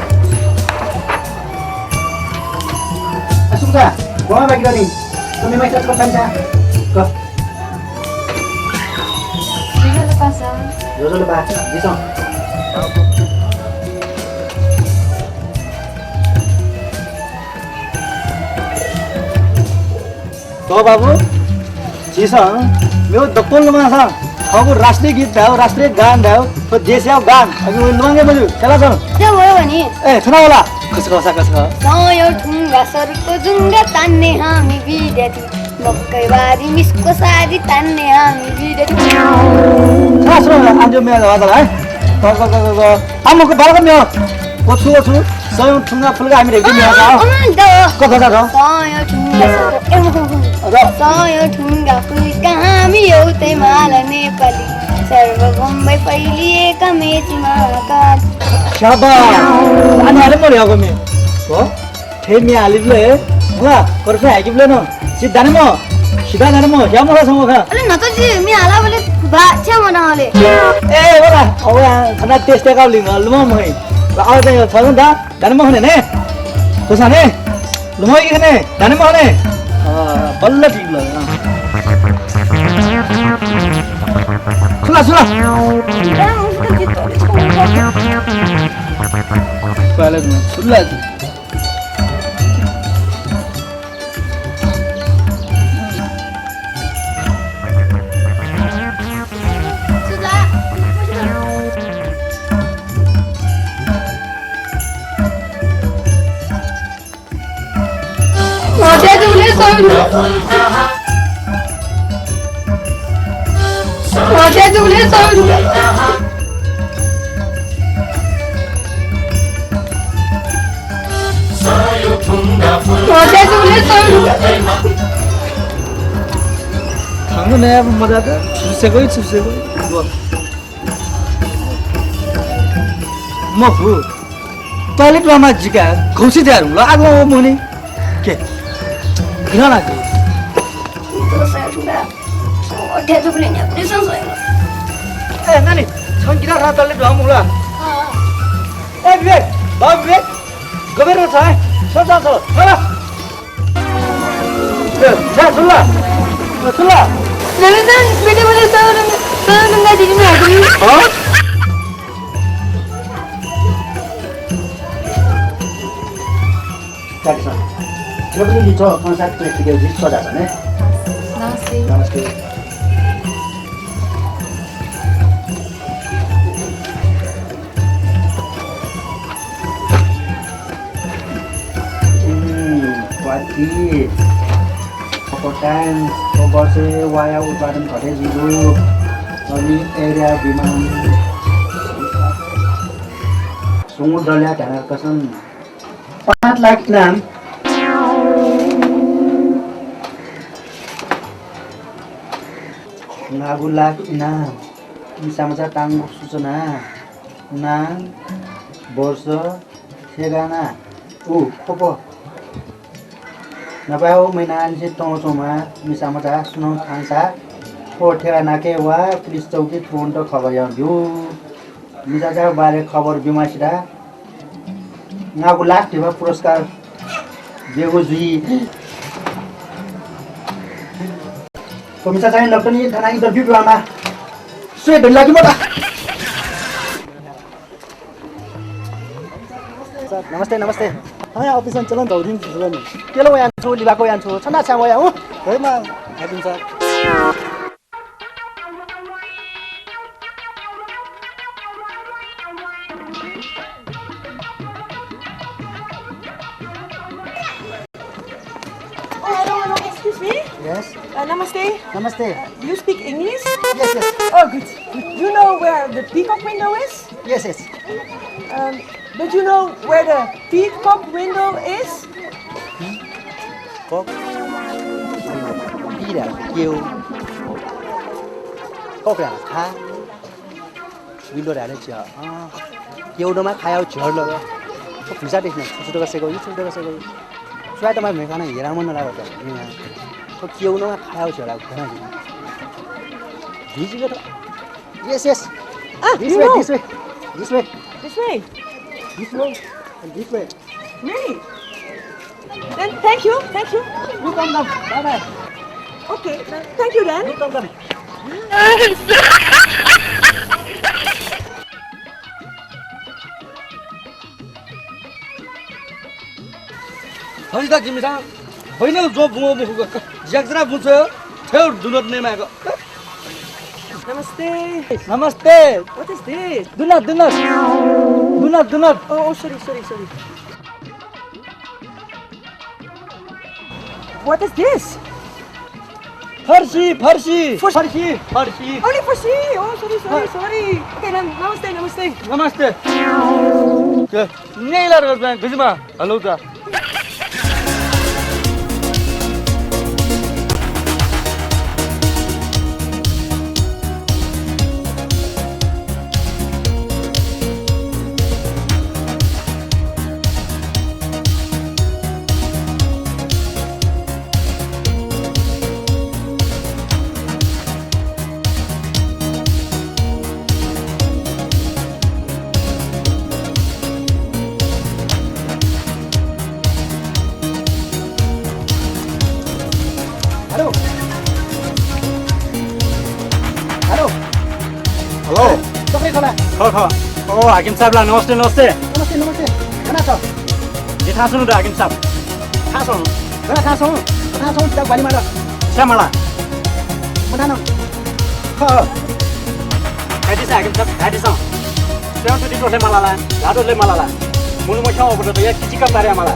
असुका, गोमा बाकी रानी। त मेमाइ साथ पठान जा। क। जोजोले पासा। जोजोले पा, दिसँ। तो बाबु, झीसं मेगु दक्वं लुमांसां थःगु राष्ट्रिय गीत धायेगु, राष्ट्रिय गान धायेगु, थ्व देशया गान, अले वइ लुमांके मज्यू, खला सन। त्यो भयो भने? ए, थुना होला। खस खसा खस खस। सयौँ ठुङ्गा सरको जुङ्गा तान्ने हामी विद्यार्थी। मकैबारी मिसको सारी तान्ने हामी विद्यार्थी। सुन, सुन, आजु म्ये वाला है। ग, ग, ग, ग, ग। आ, मको बालक म्ये। ओछु, ओछु। सयौँ ठुङ्गा फुल्का हामी रेग्दी म्ये वाला। अँ, अँ, द। क, क, क, क। सयौँ ठुङ्गा सरको, ए, मको, मको। र। सयौँ ठुङ्गा फुल्का हामी एउटै माला नेपाली। सर्वभौम भई फैलिएका मेची महाकाली। शाबास। आने आले मरे आगो म्ये। हो? थ्व म्ये हालिबलय्, मला, कर्फ्यू हाइकिबलय् नं, छि दानेम्ह, सिधा दानेम्ह, ह्याम्ह खः छम्ह खः। अले न्हाचः जि म्ये हालाबलय् बा छ्या मनावले। ए, मला, अब थना test याकाबलय् लुमंम्ह खः। अब चाहिँ छ दा, दानेम्ह खने ने। कोसा ने। लुमंम्ह खने, दानेम्ह खने। अ, बल्ल ठीक ल। सुला, सुला। सुला। अथे जुले सौ रुपया। अथे जुले सौ रुपया। थांगु नया मजा त छुसेको छुसेको। मखु। Toilet वामा जिका घौसी द्यार हुला आगो मोनी। के? गिरा लागे। ए नानी, छं गिरा खा toilet वामा हुला। ए विवेक, बाबु विवेक, गबेर छ है। छ छ छ। ए, जा, सुन ला। सुन ला। नमस्ते, बेटे बोले सौ रंग, सौ रंगा जी की मैं हूँ। हाँ? Jackson. Jabri ni to, konsert place ke ji soda sa ne. नमस्ते। नमस्ते। उम्, क्वालिटी। पकोटान, वर्षे वाया उत्पादन घटे जिगु। अनि एरिया विमान। सुँगुर दल्या ध्यान कसम। पाँच लाख इनाम। नागु लाख इनाम। मिसामचा तांगु सूचना। नाम, वर्ष, ठेगाना, उ, ख्वप। न्हापाया महिनांनिसें तं च्वंम्ह मिसामचा सुनं थांसा थ्व ठेगानाके वा पुलिस चौकी तुरन्त खबर यानाब्यु। मिसाचा बारे खबर ब्यूम्हसित नागु लाख धिबा पुरस्कार ब्यूगु जुइ। थ्व मिसा चाहिँ लक्टनी थाना interview ब्यूम्ह। स्वे धुन लागि मता। सर, नमस्ते, नमस्ते। हाँ, यहाँ अफिसं चलन धौदिन जुलनि। केलो यान्छु, लिबाको यान्छु, छना छ्या वया हुँ। धैमा, हाकिम sir. Oh, hello, hello, excuse me. Yes. Uh, namaste. Namaste. Uh, you speak English? Yes, yes. Oh, good. You know where the peacock window is? Yes, yes. Um, but you know where the peacock window is? Peacock? Peacock. Peacock. Window धाःगु झ्यः। अँ, क्यौदमा खायाव झ्यः लग। थ्व भुइँचा देख्न, छु छु तक सेकौ, यु छु तक सेकौ। च्वायेत माः मेखाना हेरा मन लाग त। थ्व क्यौदमा खायाव झ्यः लाग घना झ्यः। भिजिक त। Yes, yes. Ah, this way, this way. This way. This way? This way. And this way. Really? Then thank you, thank you. You come, come. Bye, bye. Okay, then thank you then. You come, come. हजिता जिमिसं बैनल जो बुंगो मुखुक ज्याक्जरा बुंचो थेउ दुनत नै मायेक। Namaste. Namaste. What is this? Donut, donut. Donut, donut. Oh, oh, sorry, sorry, sorry. What is this? फर्सी, फर्सी। फर्सी। फर्सी, फर्सी। Only फर्सी। Oh, sorry, sorry, sorry. Okay, nam-, namaste, namaste. Namaste. के? नेइला र गजमा, गजमा। Hello, दा। Hello. Hello. Hello. तपाईँ खला? ख, ख। ओ, हाकिम साहब ला, नमस्ते, नमस्ते। नमस्ते, नमस्ते। कना छ? जे थाहा सुनु द हाकिम साहब। थाहा छ? कना थाहा छ? थाहा छ? बाली माला। स्यामाला। मथान। ख। घाइदिसँ हाकिम साहब, घाइदिसँ। स्वयं तुति दोष ले मालाला, धा दोष ले मालाला। मुलुमख्यां अबुत या किचिका पारे माला।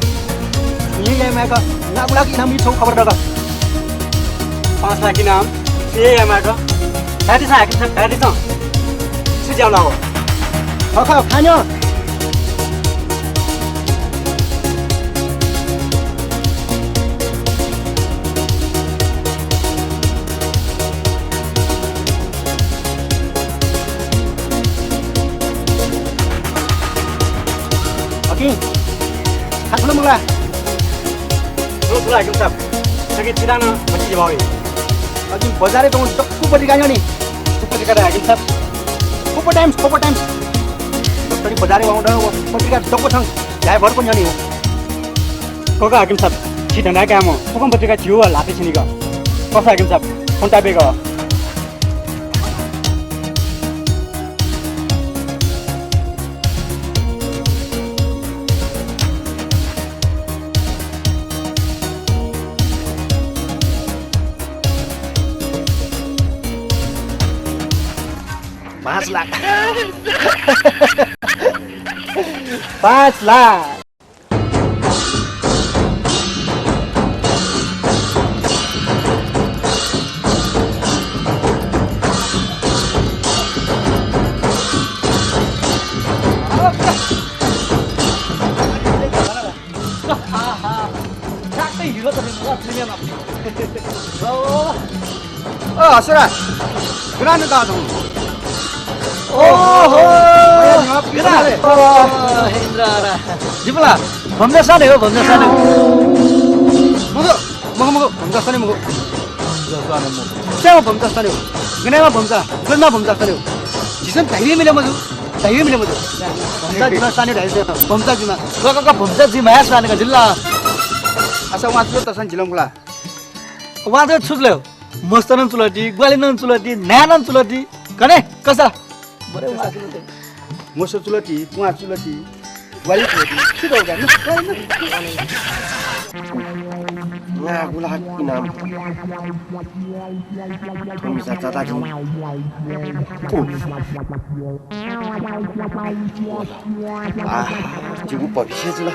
नि ले मायेक, नागुलाक इनाम इछौ खबर दक। पाँच लाख इनाम, से या मायेक। धाय्‌दिसँ, हाकिम साहब, धाय्‌दिसँ। छु ज्याःगु ला व? खः, खः, खा न्यँ। अकिं, खा थुल मखु ला? थुल, थुल, हाकिम साहब। छकि चिना नं मछि जिबाउ। अकिं बजारय् तुं दक्व पत्रिका न्यनी। छु पत्रिका रे हाकिम साहब? खोपा टाइम्स, खोपा टाइम्स। थ्व बजारय् वं द व पत्रिका दक्व थौं ध्याय्‌भर पा न्यनी। कका हाकिम साहब, छि धन्दा कायेम्ह फुक्कं पत्रिका झीगु ल्हातय् छिनिगु। कसा हाकिम साहब, फोन तापाय्‌क। पाँच लाख। पाँच लाख। ठ्याक्कै हिरो त रहेछ नि, अँ। अ, हसुरा, गुना नु गाजं। ओहो। अ, इन्द्र रा। जिपला, भम्जा साने हो, भम्जा साने हो। मगु, मगु, मगु, भम्जा साने मगु। भम्जा साने मगु। स्याउ भम्जा साने हो। गनेमा भम्जा, गनेमा भम्जा साने हो। झीसं धैर्य मिले मजू, धैर्य मिले मजू। भम्जा जिमा साने धाइ, भम्जा जिमा। क, क, क, भम्जा जिमा साने का जिल्ला। अच्छा, वहाँ चुलो तसन जिलम गुला। वहाँ त छु जुल? मस्त नं चुलति, ग्वाले नं चुलति, न्हाय् नं चुलति। कने, कसा? बरे वहाँ चुलति। मस्त चुलति, कुहाँ चुलति, ग्वाले चुलति। छु दौ का? ना गुला इनाम। कम सा चाता दिन। आहा, जिगु भविष्य जुल।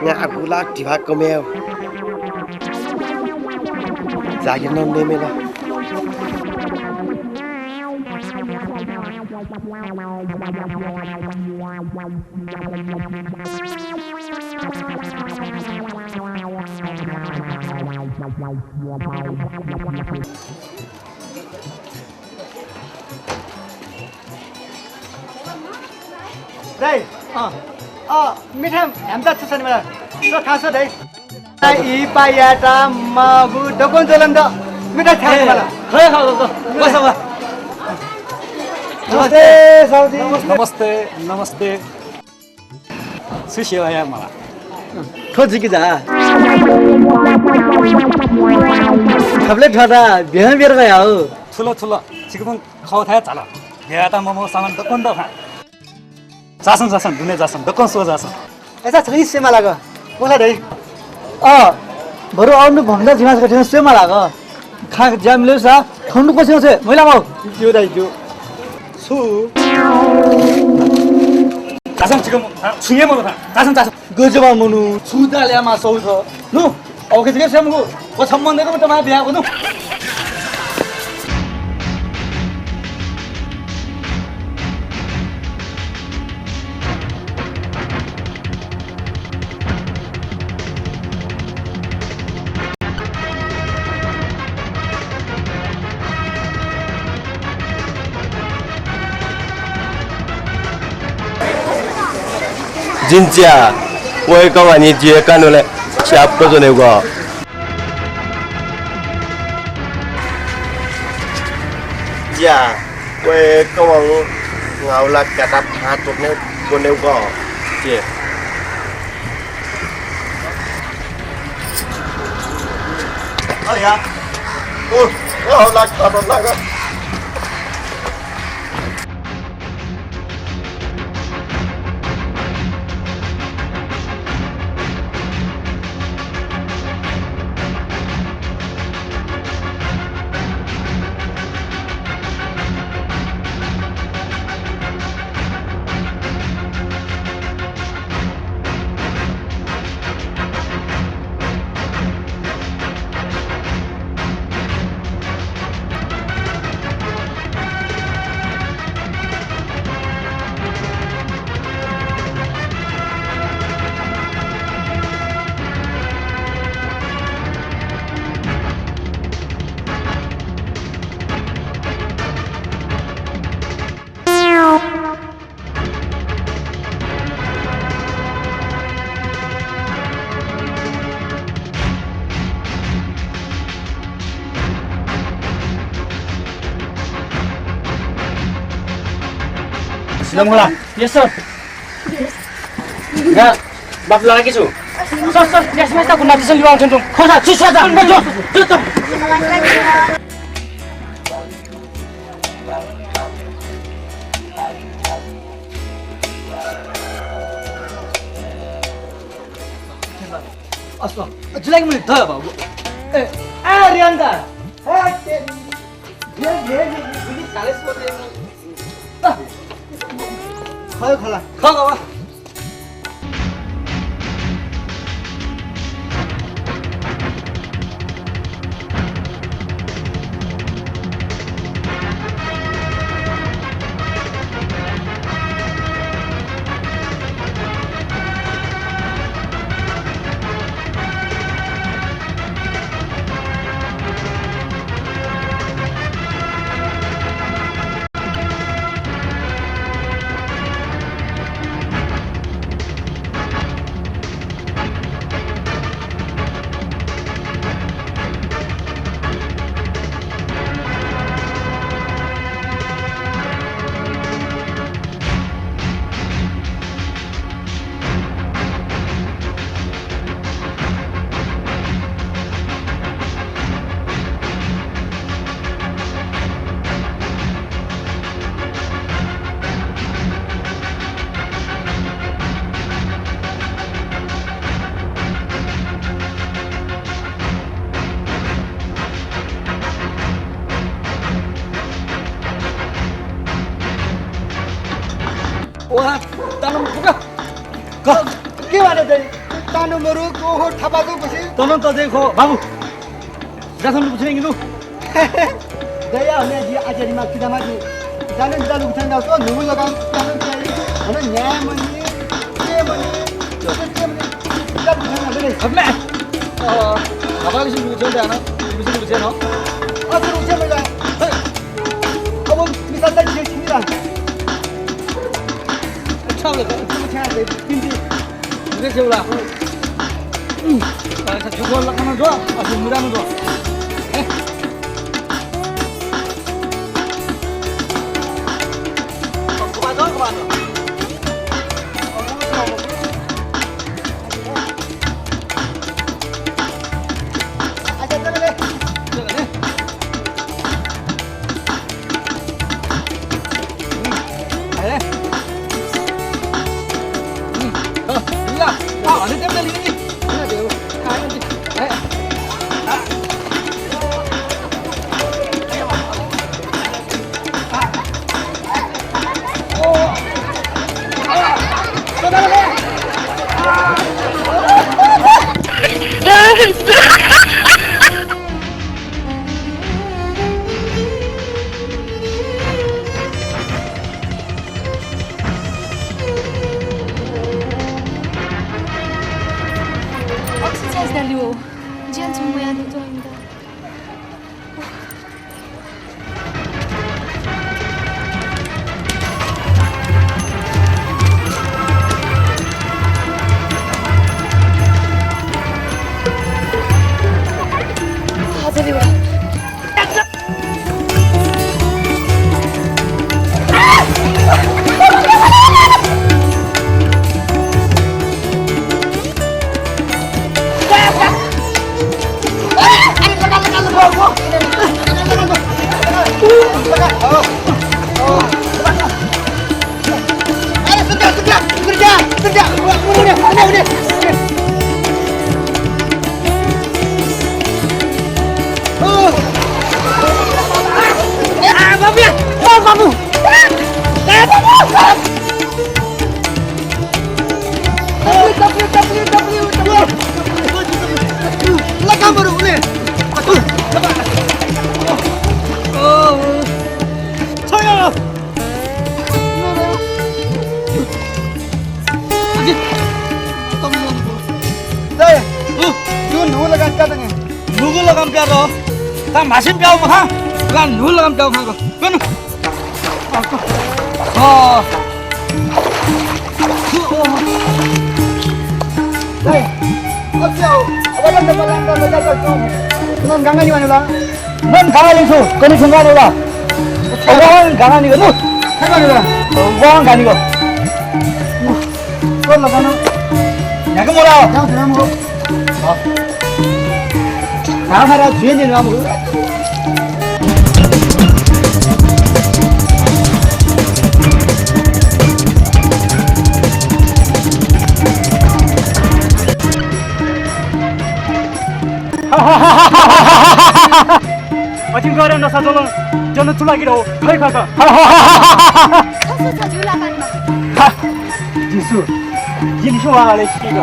न्या आगु लाख धिबा कमय्। जागिर नं नयेमेल। दाइ, अँ। अँ, मिठा ह्याम्चा छु सनि मला? स थास दाइ। दाइ, ई पायाता मागु दक्वं ज्वलन द। मिठा छ्या ए, मला। खै, खै, खै, खै। बस, बस। नमस्ते, साउजी। नमस्ते, नमस्ते। छु सेवा याये मला? थ्व जिके जा। थबले थ्वता, बिहान बेर गया हो। थुल, थुल। छिकपिं खः थाय् झाल। बेयाता ममो सामान दक्वं दु खा। जासं, जासं, दुने जासं, दक्वं स्व जासं। अय्‌सा छकि सेमा लाग। मोला दाइ। अ, बरु अन भम्जा जिमा छकि थें सेमा लाग। खा ज्या मिले सा, थन्डु पछिन से, मैला माउ। ज्यू दाइ, ज्यू। छु? जासं छिकपिं, छु हे मरु था। जासं, जासं। गजबा मनू, छु दाल्या मा सौ छ। नु, औके जिके सेमगु, व सम्बन्धको त मा बियाको नु। जिं च्या, वय्‌कलं नि जिगु कानय् छ्याप्प ज्वनेगु। च्या, वय्‌कलं ङाउला काता थां त्वःतने त्वनेगु। चे। अया। ओ, ङाउला काता लाग। सिधंखला। Yes, sir। या, बाप लागे छु। सर, सर, यस, यस, गुन्डा दिसन लिवाङ छन् तुम। खसा, छु, छु, जा, जा, जा, जा। अस्व, जुलाइक मुनि ध बाबु। ए, आ, रियान्दा। हे, ते, हे, हे, हे, हे, कालेज पढ्ने। खयो खला। ख बाबा। वा, तानु मरु का। क, के वाले दे? तानु मरु को हो थापा को कुसी? तनु तो देखो, बाबु। जासन कुछ नहीं किन्तु। दया हमें जी आज रिमा किदा मा जी। जाने बिदा लुक थंगा तो नुगु लगाम तानु चाहिए। हमें न्याय मनी, के मनी, के मनी। अब मैं, अ, हमारे से मुझे जाना, मुझे, मुझे ना। अब मुझे मिला। अब मिसाल तक ये ठीक रहा। अच्छा लगा, तुम क्या दे, तीन दिन। मुझे से बोला। अच्छा, जो बोल रखा ना जो, अब मुझे ना जो। ए? घुमा दो, घुमा दो। Oxygen da liu. Jian chung maya du zong da. नुगु लगाम प्या दो। ता म्हासिम प्याउ मखा। ला नुगु लगाम प्याउ मखा। कनु। अ। नन गांगा नि वानेला। नन गांगा नि छु। कनु छंगा नेला। अब गांगा नि गनु। वं गानिगो। को लगानो। याके मोला। जाऊ, जाऊ, जाऊ। नाम हरा जुए ने नाम। अथिं गरे नसा जलं जन चुलागिर हो, खै खा खा। खसु छ झुला पानमा। खा, जिसु, जिसु आले सिग।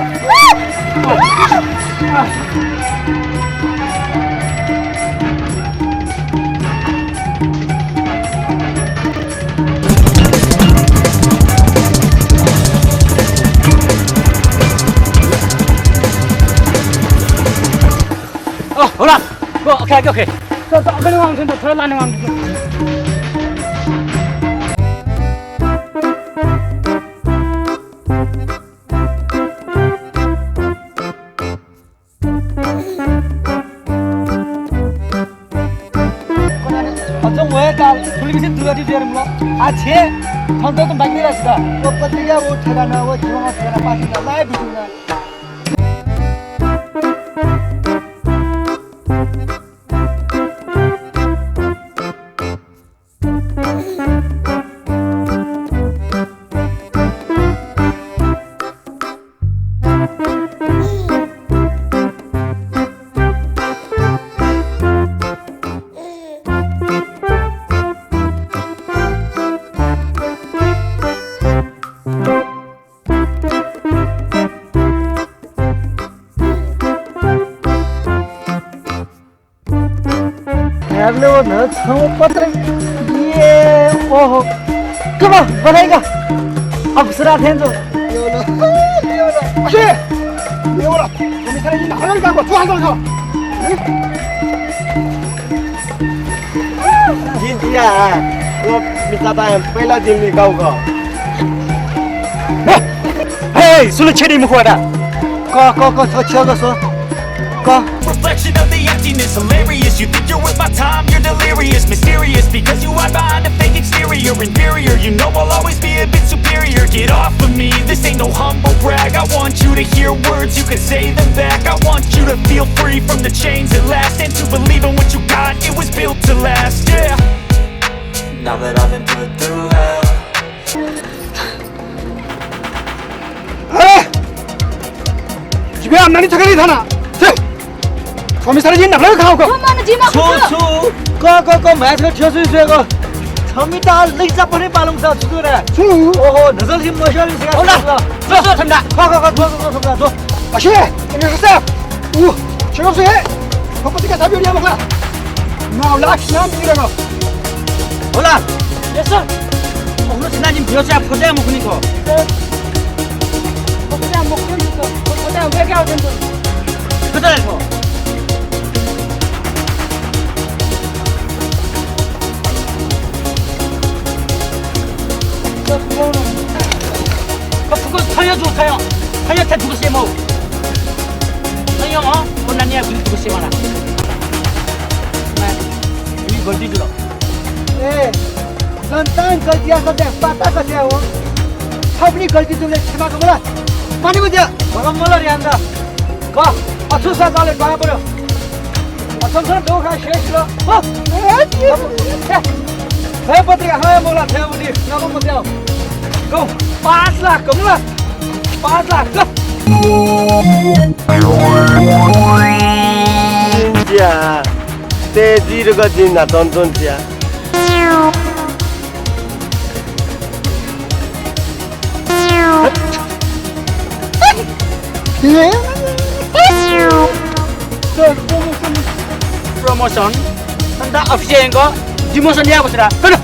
अ, होला। गो, OK, OK, OK। त, त, अगले वांगछ्वं, त, थ्व लाने वांगछ्वं। अझ वया काल, थुलिमिसे दुराति जुयार मुल। आ छे, थन्त त बाकी राखि दा। व पत्रिका, व ठेगाना, व जीवन ठेगाना, पासिना, लाइ बिजुना। न्ह्याबलें व न्हय् छंगु पत्रिका। ए, ओहो। Come on, बनाइगा। अप्सरा थें छु। असे, लेवला। कमिसर जी, हरल का को, चुहाल का। जिन जिया, वो मिता ता पहिला जिन लिकाउ का। हे, सुलु छेडी मुखु वता। क, क, क, छ, छ, क, स। क। Reflection of the emptiness, hilarious. You think you're worth my time, you're delirious. Mysterious, because you hide behind a fake exterior. Inferior, you know I'll always be a bit superior. Get off of me, this ain't no humble brag. I want you to hear words, you can say them back. I want you to feel free from the chains that last, and to believe in what you got, it was built to last, yeah. Now that I've been put through hell. अरे! जिमि आम्दानी छकः नं थन। छे! कमिसर जी न्हापां खः का। छु, छु? क, क, क, म्हाय् छकः थ्यंस्वयाः जुयागु। छमित लैजा पनि पालुंसा छु दु रे? छु? ओहो, नजर जिम मस्यू नि। हो ना? जो, जो, थम्दा। क, क, क, जो, जो, जो, थम्दा, जो। असे, कमिसर साहब। उ, छेगः से हे। पत्रिका छापे याये मखु ला? नौ लाख नाम तिरेको। होला। Yes, sir। अग्लो सिना जिम भियो च्या फोटो मखुनि को। Sir। फोटो मखुनि को। फोटो उठे क्या होते हैं? फोटो देखो। Sir, photo. फुको थयो जो थयो। थयो थे दुसे मौ। थयो, हँ? को नानिया गुलि दुसे मला। मा, गुलि गल्ती जुल। ए, जनतां गल्ती याःसा पाता कसे हो? थःपिनि गल्ती जूबलय् क्षमा का मला। पानी मज्या। भगम मला रे आन्दा। क, अथुसा जाले बाया पर्‍यो। अथुसा दो खा शेष ल। हो। हे पत्रिका, हे मला, हे उनी, नगम मज्या। गौ, पाँच लाख, गमला। पाँच लाख, ल। ज्या, ते जिरग जिन ना तन तन ज्या। Promotion। अन्त office यंक demotion या बसरा। चलो।